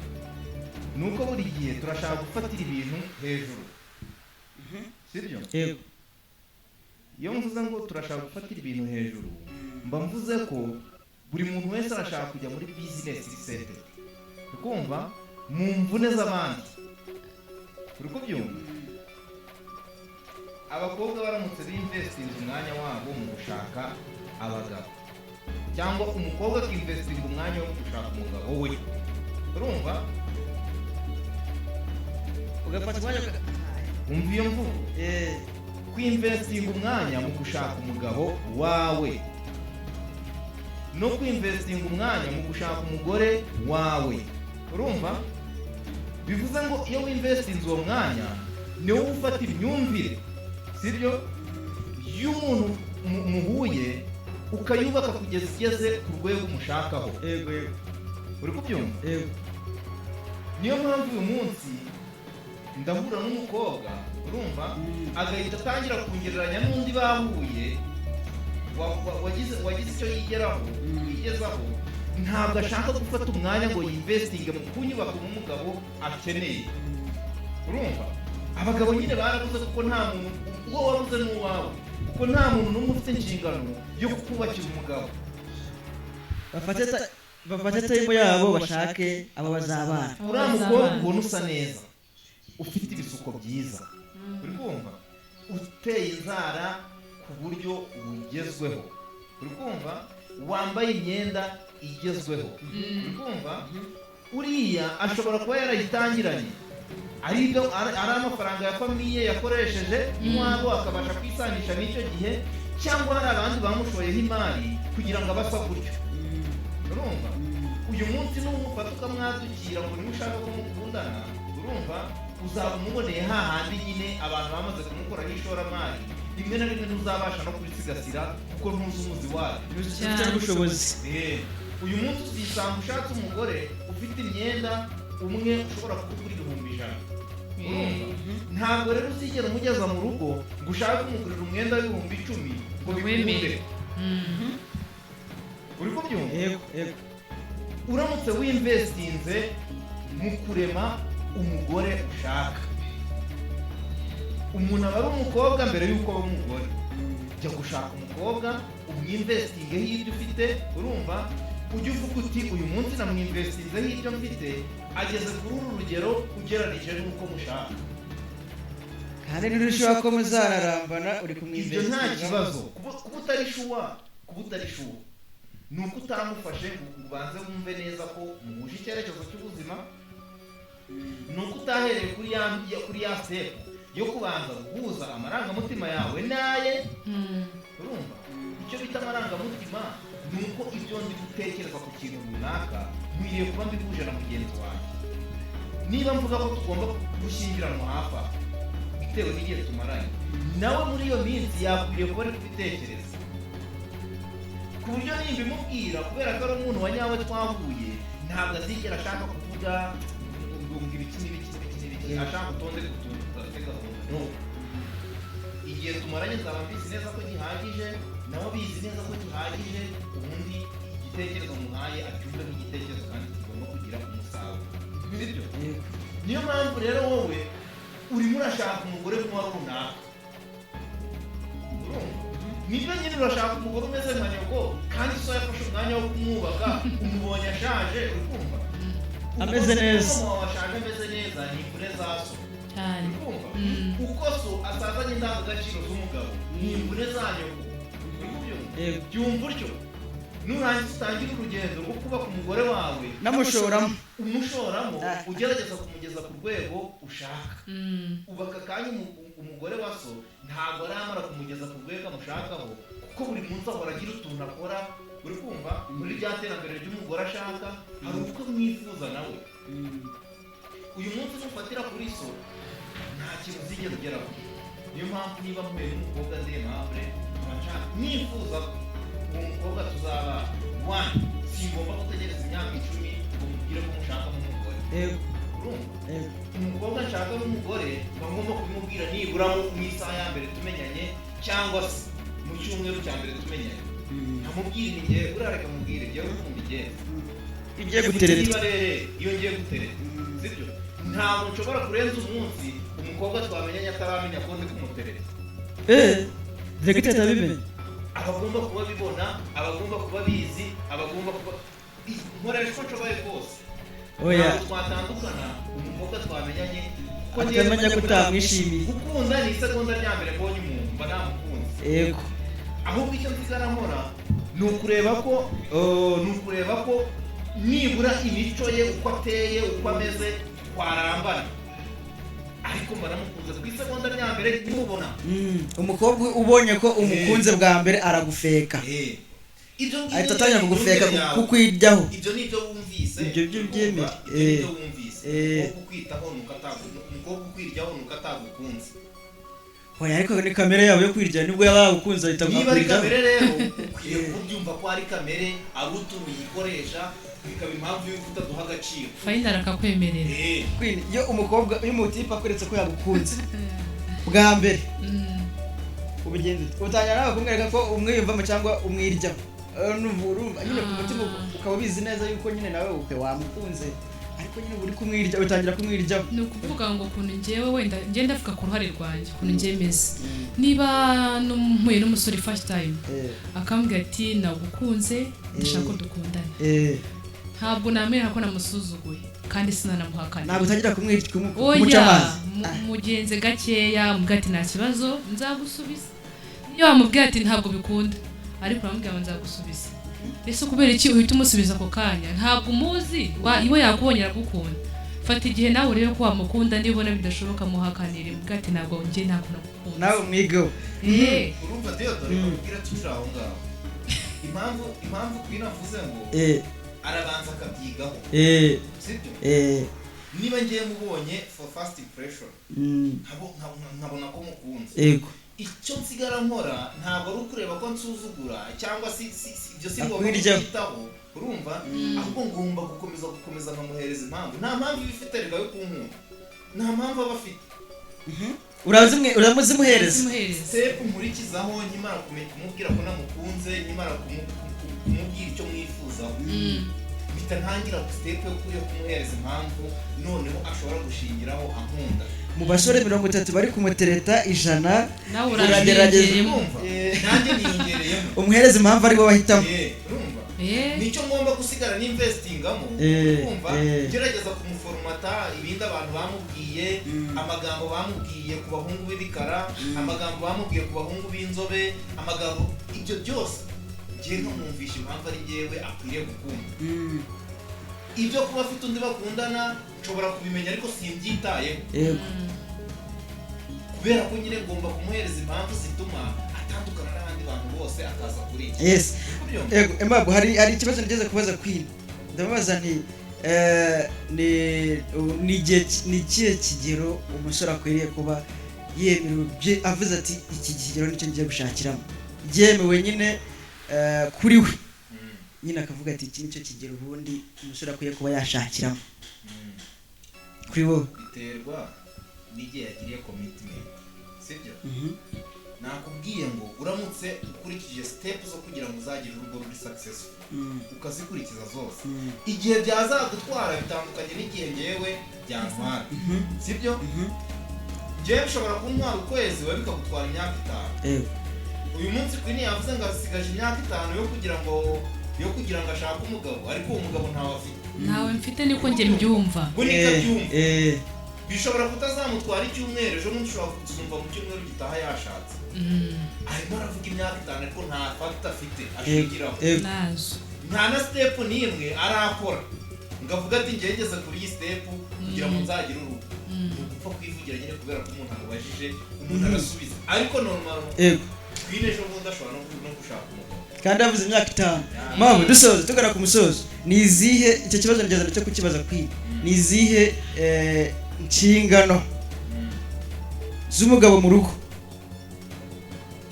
ni uko buri gihe turashaka gufatira ibintu hejuru, sibyo? Yego. Iyo mvuze ngo turashaka gufatira ibintu hejuru, mba mvuze ko buri muntu wese arashaka kujya muri business sete, uri kumva, mu mvune z'abandi, uri kubyumva? Abakobwa baramutse binvestinze umwanya wabo mu gushaka abagabo, cyangwa umukobwa akinvestinga umwanya wo gushaka umugabo we, urumva? Ugafata umwanya Umva iyo mvugo. Kwinvestinga umwanya mu gushaka umugabo wawe no kwinvestinga umwanya mu gushaka umugore wawe, urumva, bivuze ngo iyo winvestinze uwo mwanya, ni wowe ufata imyumvire, sibyo, y'umuntu muhuye, ukayubaka kugeza igeze ku rwego umushakaho. yego yego Uri kubyumva? Yego. Niyo mpamvu uyu munsi ndahura n'umukobwa, urumva, agahita atangira kungereranya n'undi bahuye wagize icyo yigeraho, yigezaho. Ntabwo ashaka gufata umwanya ngo yinvestinge mu kunyubaka nk'umugabo akeneye. Urumva, abagabo nyine barabuze, kuko nta muntu, uwo wabuze ni uwawe, kuko nta muntu n'umwe ufite inshingano yo kukubakira umugabo. Bafate time yabo, bashake abo bazabana. Uriya mukobwa ubona usa neza, ufite ibisuko byiza, uri kumva, uteye inzara ku buryo bugezweho, uri kumva, wambaye imyenda igezweho, uri kumva, uriya ashobora kuba yarayitangiranye ari ibyo, ari amafaranga ya famille yakoresheje iwabo, akabasha kwisanisha n'icyo gihe, cyangwa hari abandi bamushoyeho imari kugira ngo abe asa gutyo. Urumva, uyu munsi numufata ukamwadukira ngo niba ushaka ko mukundana, urumva, uzaba umuboneye hahandi nyine abantu bamaze kumukoraho ishoramari. Rimwe na rimwe ntuzabasha no kurisigasira kuko ntuzi umuzi wayo. Ufite n'ubushobozi. Uyu munsi uzisanga ushatse umugore ufite imyenda umwe ushobora kugura 100,000. Urumva, ntabwo rero uzigera umugeza mu rugo ngo ushake kumugurira umwenda w'10,000 ngo bikunde. Wemere. Uri kubyumva? Yego. Uramutse winvestinze mu kurema umugore ushaka, umuntu aba ari umukobwa mbere y'uko aba umugore. Jya gushaka umukobwa, umwinvestingeho ibyo ufite. Urumva, ujye uvuga uti uyu munsi namwinvestinzeho ibyo mfite, ageze kuri uru rugero ugereranije n'uko mushaka. Kandi ntirushaho ko muzararambana, uri Ibyo nta kumwinvestinga. kibazo. Kuba utari sure ni uko utamufashe ngo ubanze wumve neza ko muhuje icyerekezo cy'ubuzima, ni uko utahereye kuri ya step yo kubanza guhuza amarangamutima yawe n'aye. Urumva icyo Icyo bita amarangamutima ni uko ibyo ndi gutekereza ku kintu runaka nkwiriye kuba mbihuje na mugenzi wanjye. Niba mvuga ko tugomba gushyingiranwa hafi aho bitewe n'igihe tumaranye, nawe muri iyo minsi yakwiriye kuba ari kubitekereza, ku buryo nimba imubwira kubera ko ari umuntu wa nyawe twahuye, ntabwo azigera ashaka kuvuga ngo ibiki n'ibiki n'ibiki n'ibiki, ashaka utonde ku tuntu tudafite gahunda. No, igihe tumaranye nzaba mbizi neza ko gihagije, nawe abizi neza ko gihagije, ubundi igitekerezo muhaye acyumve nk'igitekerezo kandi kigomba kugira umusaruro, sibyo? Niyo mpamvu rero wowe urimo urashaka umugore nk'uwa runaka, urumva nibyo nyine urashaka umugore umeze nka nyoko, kandi so yafashe umwanya wo kumwubaka, umubonye ashaje, uri kumva ameze neza, uko mama ashaje ameze neza ni imvune za so cyane, uri kumva uko so asazanye indangagaciro z'umugabo ni imvune za nyoko, uri kubyumva? Byumva utyo, nurangiza utangire urugendo rwo kubaka umugore wawe namushoramo, umushoramo, ugerageza kumugeza ku rwego ushaka. Ubaka akanya umugore wa so ntabwo aramara kumugeza ku rwego amushakaho, kuko buri munsi ahora agira utuntu akora, uri kumva muri rya terambere ry'umugore ashaka hari uko mwifuza nawe. Uyu munsi nufatira kuri so nta kintu uzigera ugeraho. Niyo mpamvu niba mpuye n'umukobwa ndi aimable, nifuza uwo mukobwa tuzaba one, singomba gutegereza imyaka 10 ngo mubwire ko mushakamo umugore. Urumva umukobwa nshaka n'umugore mba ngomba kubimubwira nibura mu isaha ya mbere tumenyanye, cyangwa se mu cyumweru cya mbere tumenyanye, nkamubwira igihe urareka mubwire igihe ukumva igenza igiye gutereta. Niba rero iyo ngiye gutereta, sibyo, ntabwo nshobora kurenza umunsi umukobwa twamenyanye ataramenya ko ndi kumutereta. Directeur abimenye, abagomba kuba bibona, abagomba kuba bizi, abagomba kuba nkoresha uko nshoboye kose. Oya, twatandukana umukobwa twamenyanye ko atamenya ko utamwishimiye. Gukunda ni isegonda rya mbere mbonye umuntu mba namukunze. Yego, ahubwo icyo nsigara nkora ni ukureba ko nibura imico ye uko ateye uko ameze twarambana, ariko mba namukunze ku isegonda rya mbere nimubona. Umukobwa ubonye ko umukunze bwa mbere aragufeka, ibyo ahita atangira kugufeka kukwiryaho. Ibyo ni ibyo wumvise, ibyo byo byemere, ibyo wumvise. Umukobwa ukwitaho nuko umukobwa ukwiryaho nuko atagukunze. Oya, ariko ni kamere yabo yo kwirya, nibwo yaba yagukunze ahita Niba ari akwiryaho. kamere rero ukwiye kubyumva ko ari kamere, ari utuntu yikoresha, bikaba impamvu y'uko utaduha agaciro. Final akakwemerera. Queen, iyo umukobwa iyo umutipe akweretse ko yagukunze bwa mbere, ubigenza ute? Utangira nawe kumwereka ko umwiyumvamo cyangwa umwiryaho. Urumva nyine ku mutima ukaba ubizi neza yuko nyine nawe upe wamukunze, ariko nyine uri kumwirya, utangira kumwiryaho. Ni ukuvuga ngo ukuntu njyewe wenda njye ndavuga ku ruhare rwanjye ukuntu njye meze, niba mpuye n'umusore first time akambwira ati nagukunze ndashaka ko dukundana, ntabwo namwereka ko namusuzuguye kandi sinanamuhakana. Ntabwo utangira kumuca amazi. Mugenze gakeya, mubwira ati nta kibazo nzagusubiza. Niyo wamubwira ati ntabwo bikunda, ariko uramubwira ngo nzagusubiza. Ese kubera iki uhita umusubiza ako kanya? Ntabwo umuzi, iwe yakubonye aragukunda. Fata igihe nawe urebe ko wamukunda, niba ubona bidashoboka muhakanire, mubwira ati ntabwo njye ntabwo nagukunda. Nawe umwigeho. Urumva Theodore, bakubwira tukiri aho ngaho. Impamvu Queen avuze ngo arabanza akabyigaho, sibyo? Niba ngiye mubonye for first impression, nkabona ko mukunze, yego, icyo nsigara nkora ntabwo ari ukureba ko nsuzugura cyangwa si ibyo si ngombwa kwitaho, urumva? Ahubwo ngomba gukomeza nkamuhereza impamvu. Nta mpamvu iba ifite erega yo kunkunda, nta mpamvu aba afite. Uramuzimuhereza. Step nkurikizaho nkimara kumubwira ko namukunze, nkimara kumubwira icyo mwifuzaho, mpita ntangira step yo kumuhereza impamvu noneho ashobora gushingiraho ankunda. Mu basore 30 bari kumutereta 100, nawe uragerageza nanjye niyongereyemo, umuhereza impamvu ari bo bahitamo. Urumva nicyo ngomba gusigara n'investingamo, urumva gerageza kumuformata ibindi abantu bamubwiye, amagambo bamubwiye ku bahungu b'ibikara, amagambo bamubwiye ku bahungu b'inzobe, amagambo ibyo byose ngiye nkamwumvisha impamvu ari njyewe akwiriye gukunda. Ibyo kuba afite undi bakundana nshobora kubimenya ariko simbyitayeho, kubera ko nyine ngomba kumuhereza impamvu zituma atandukana n'abandi bantu bose akaza kuri iki. Yes. Kubyumva? Yego, Aimable, hari ikibazo nigeze kubaza Queen, ndamubaza nti ni ikihe kigero umusore akwiriye kuba yemerewe, avuze ati iki kigero nicyo ngiye gushakiramo, byemewe nyine kuri we, nyine akavuga ati iki nicyo kigero ubundi umusore akwiye kuba yashakiramo kuri wowe? Biterwa n'igihe yagiriye commitment, sibyo? Nakubwiye ngo uramutse ukurikije step zo kugira ngo uzagire urugo ruri successful, ukazikurikiza zose, igihe byazagutwara bitandukanye n'igihe ngewe byantwara, sibyo? Ngewe bishobora kuntwara ukwezi, wowe bikagutwara imyaka 5. Uyu munsi Queen yavuze ngo asigaje imyaka 5 yo kugira ngo ashake umugabo, ariko uwo mugabo ntawe afite. Ntawe mfite, niko njye mbyumva. We niko abyumva. Bishobora kutazamutwara icyumweru, ejo bundi ushobora kuzumva mu cyumweru gitaha yashatse. Arimo aravuga imyaka 5, ariko nta fact afite ashingiraho. Nazo. Nta na step n'imwe arakora ngo avuge ati ngegeze kuri iyi step kugira ngo nzagire urugo. Ni ugupfa kwivugira nyine kubera ko umuntu amubajije, umuntu arasubiza, ariko normal Queen ejo bundi ashobora no gushaka umugabo. Kandi yavuze imyaka 5. Mpamvu dusoza, tugana ku musozo, ni izihe, icyo kibazo nigeze cyo kukibaza Queen, ni izihe inshingano z'umugabo mu rugo,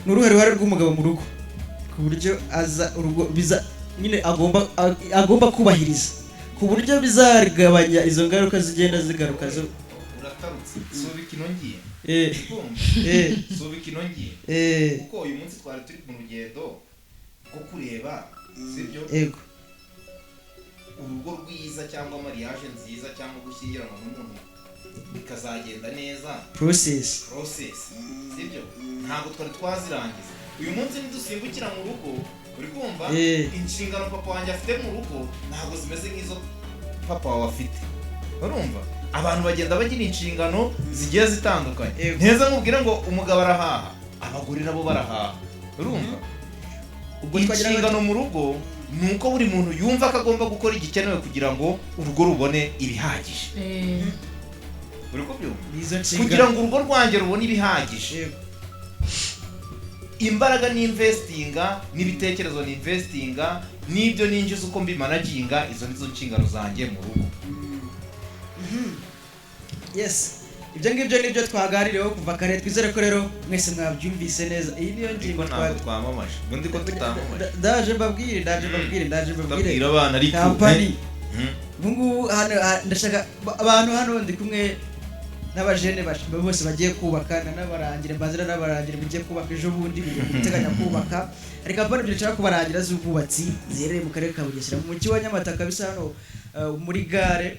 ni uruhe ruhare rw'umugabo mu rugo ku buryo aza urugo biza nyine agomba kubahiriza ku buryo bizagabanya izo ngaruka zigenda zigaruka zo? Uratarutse, subika ino ngiye. Kumva? Subika ino ngiye. Kuko uyu munsi twari turi mu rugendo rwo kureba, sibyo? Yego. Urugo rwiza cyangwa mariage nziza cyangwa gushyingiranwa n'umuntu bikazagenda neza, process. Process, sibyo? Ntabwo twari twazirangiza. Uyu munsi nidusimbukira mu rugo, uri kumva? Inshingano papa wanjye afite mu rugo ntabwo zimeze nk'izo papa wawe afite. Urumva, abantu bagenda bagira inshingano zigiye zitandukanye. Nteza nkubwire ngo umugabo arahaha, abagore nabo barahaha, urumva? Ubwo twagira ngo Inshingano mu rugo ni uko buri muntu yumva ko agomba gukora igikenewe kugira ngo urugo rubone ibihagije. Uri kubyumva? Ni izo nshingano. Kugira ngo urugo rwanjye rubone ibihagije, imbaraga ni investinga, n'ibitekerezo ni investinga, n'ibyo ninjiza uko mbimanaginga, izo nizo nshingano zanjye mu rugo. Yes, ibyo ngibyo nibyo twaganiriyeho kuva kare. Twizere ko rero mwese mwabyumvise neza. Iyi niyo Ariko ngingo ntabwo twamamaje ubundi ko tutamamaje. Ndaje mbabwire, ndaje mbabwire, ndaje mbabwire. Ndabwira abana ariko. Company ubu ngubu hano, ndashaka abantu hano ndi kumwe n'abajene bose bagiye kubaka, n'abarangire mbazira n'abarangire mugiye kubaka ejo bundi, mugiye guteganya kubaka. Hari company ebyiri nshaka kubarangira z'ubwubatsi ziherereye mu karere ka Bugesera, mu mujyi wa Nyamata kabisa, hano muri gare,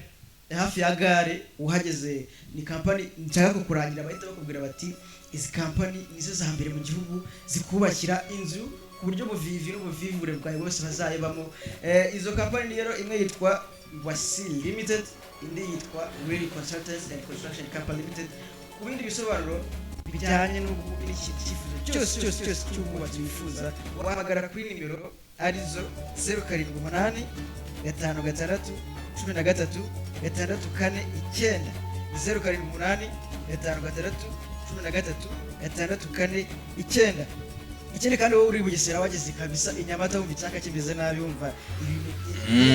hafi ya gare uhageze. Ni company nshaka kukurangira, bahita bakubwira bati izi company nizo za mbere mu gihugu zikubakira inzu ku buryo ubuvivi n'ubuvivure bwawe bose bazayibamo. Izo company rero, imwe yitwa Wasi Limited, indi yitwa Real Consultants and Construction Company Limited. Ku bindi bisobanuro bijyanye n'iki cyifuzo cyose cyose cyose cy'ubwubatsi wifuza, wahamagara kuri nimero arizo 0785 613 649, 0785 613 649. Ikindi kandi, wowe uri Bugesera, wageze kabisa i Nyamata, wumva icyaka kimeze nabi, wumva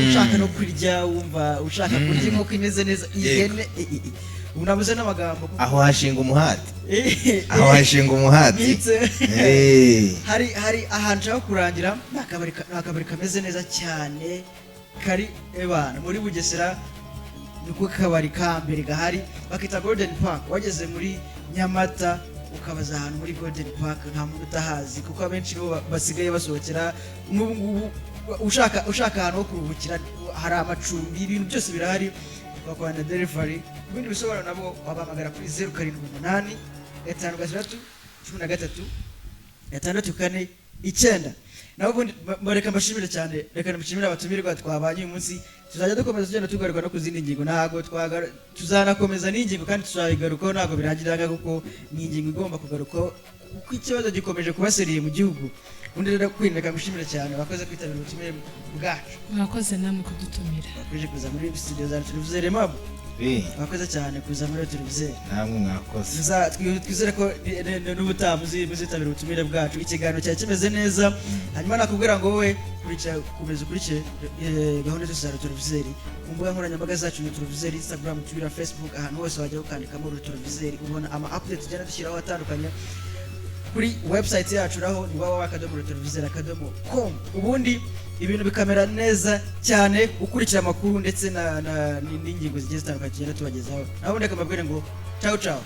ushaka no kurya, wumva ushaka kurya inkoko imeze neza, ihene, ubu nabuze n'amagambo Aho hashinga umuhati, aho hashinga umuhati. Bitse. Hari ahantu nshaka kurangira, ni akabari kameze neza cyane kari ebana muri Bugesera, niko kabari ka mbere gahari, bakita Golden Park. Wageze muri Nyamata ukabaza ahantu muri Golden Park, nta muntu utahazi, kuko abenshi nibo basigaye basohokera n'ubu ngubu. Ushaka ahantu ho kuruhukira, hari amacumbi, ibintu byose birahari, bakora na delivery. Ku bindi bisobanuro nabo wabahamagara kuri 0785 613 649. Naho ubundi reka mbashimire cyane, reka mbashimire abatumirwa twabanye uyu munsi. Tuzajya dukomeza tugenda tugaruka no ku zindi ngingo. Ntabwo tuzanakomeza n'ingingo kandi tuzayigarukaho, ntabwo birangira aha, kuko ni ingingo igomba kugarukaho, kuko ikibazo gikomeje kuba sérieux mu gihugu. Ubundi rero Queen, reka ngushimire cyane, wakoze kwitabira ubutumire bwacu. Mwakoze namwe kudutumira. Wakoze kuza muri studio za televiziyo Remabu. Wakoze cyane kuza muri televiziyo. Namwe mwakoze. Twizere ko n'ubutaha muzitabira ubutumire bwacu. Ikiganiro cyari kimeze neza. Hanyuma nakubwira ngo wowe kurikira, komeza ukurikire gahunda zose za televiziyo ku mbuga nkoranyambaga zacu, ni televiziyo, Instagram, Twitter, Facebook, ahantu hose wajya ukandikamo televiziyo ubona ama update tugenda dushyiraho atandukanye. Kuri website yacu naho ni www.televiziyo.com. Ubundi ibintu bikamera neza cyane, ukurikira amakuru ndetse n'ingingo zigiye zitandukanye tugenda tubagezaho. Naho ubundi akamabwire ngo ciao ciao.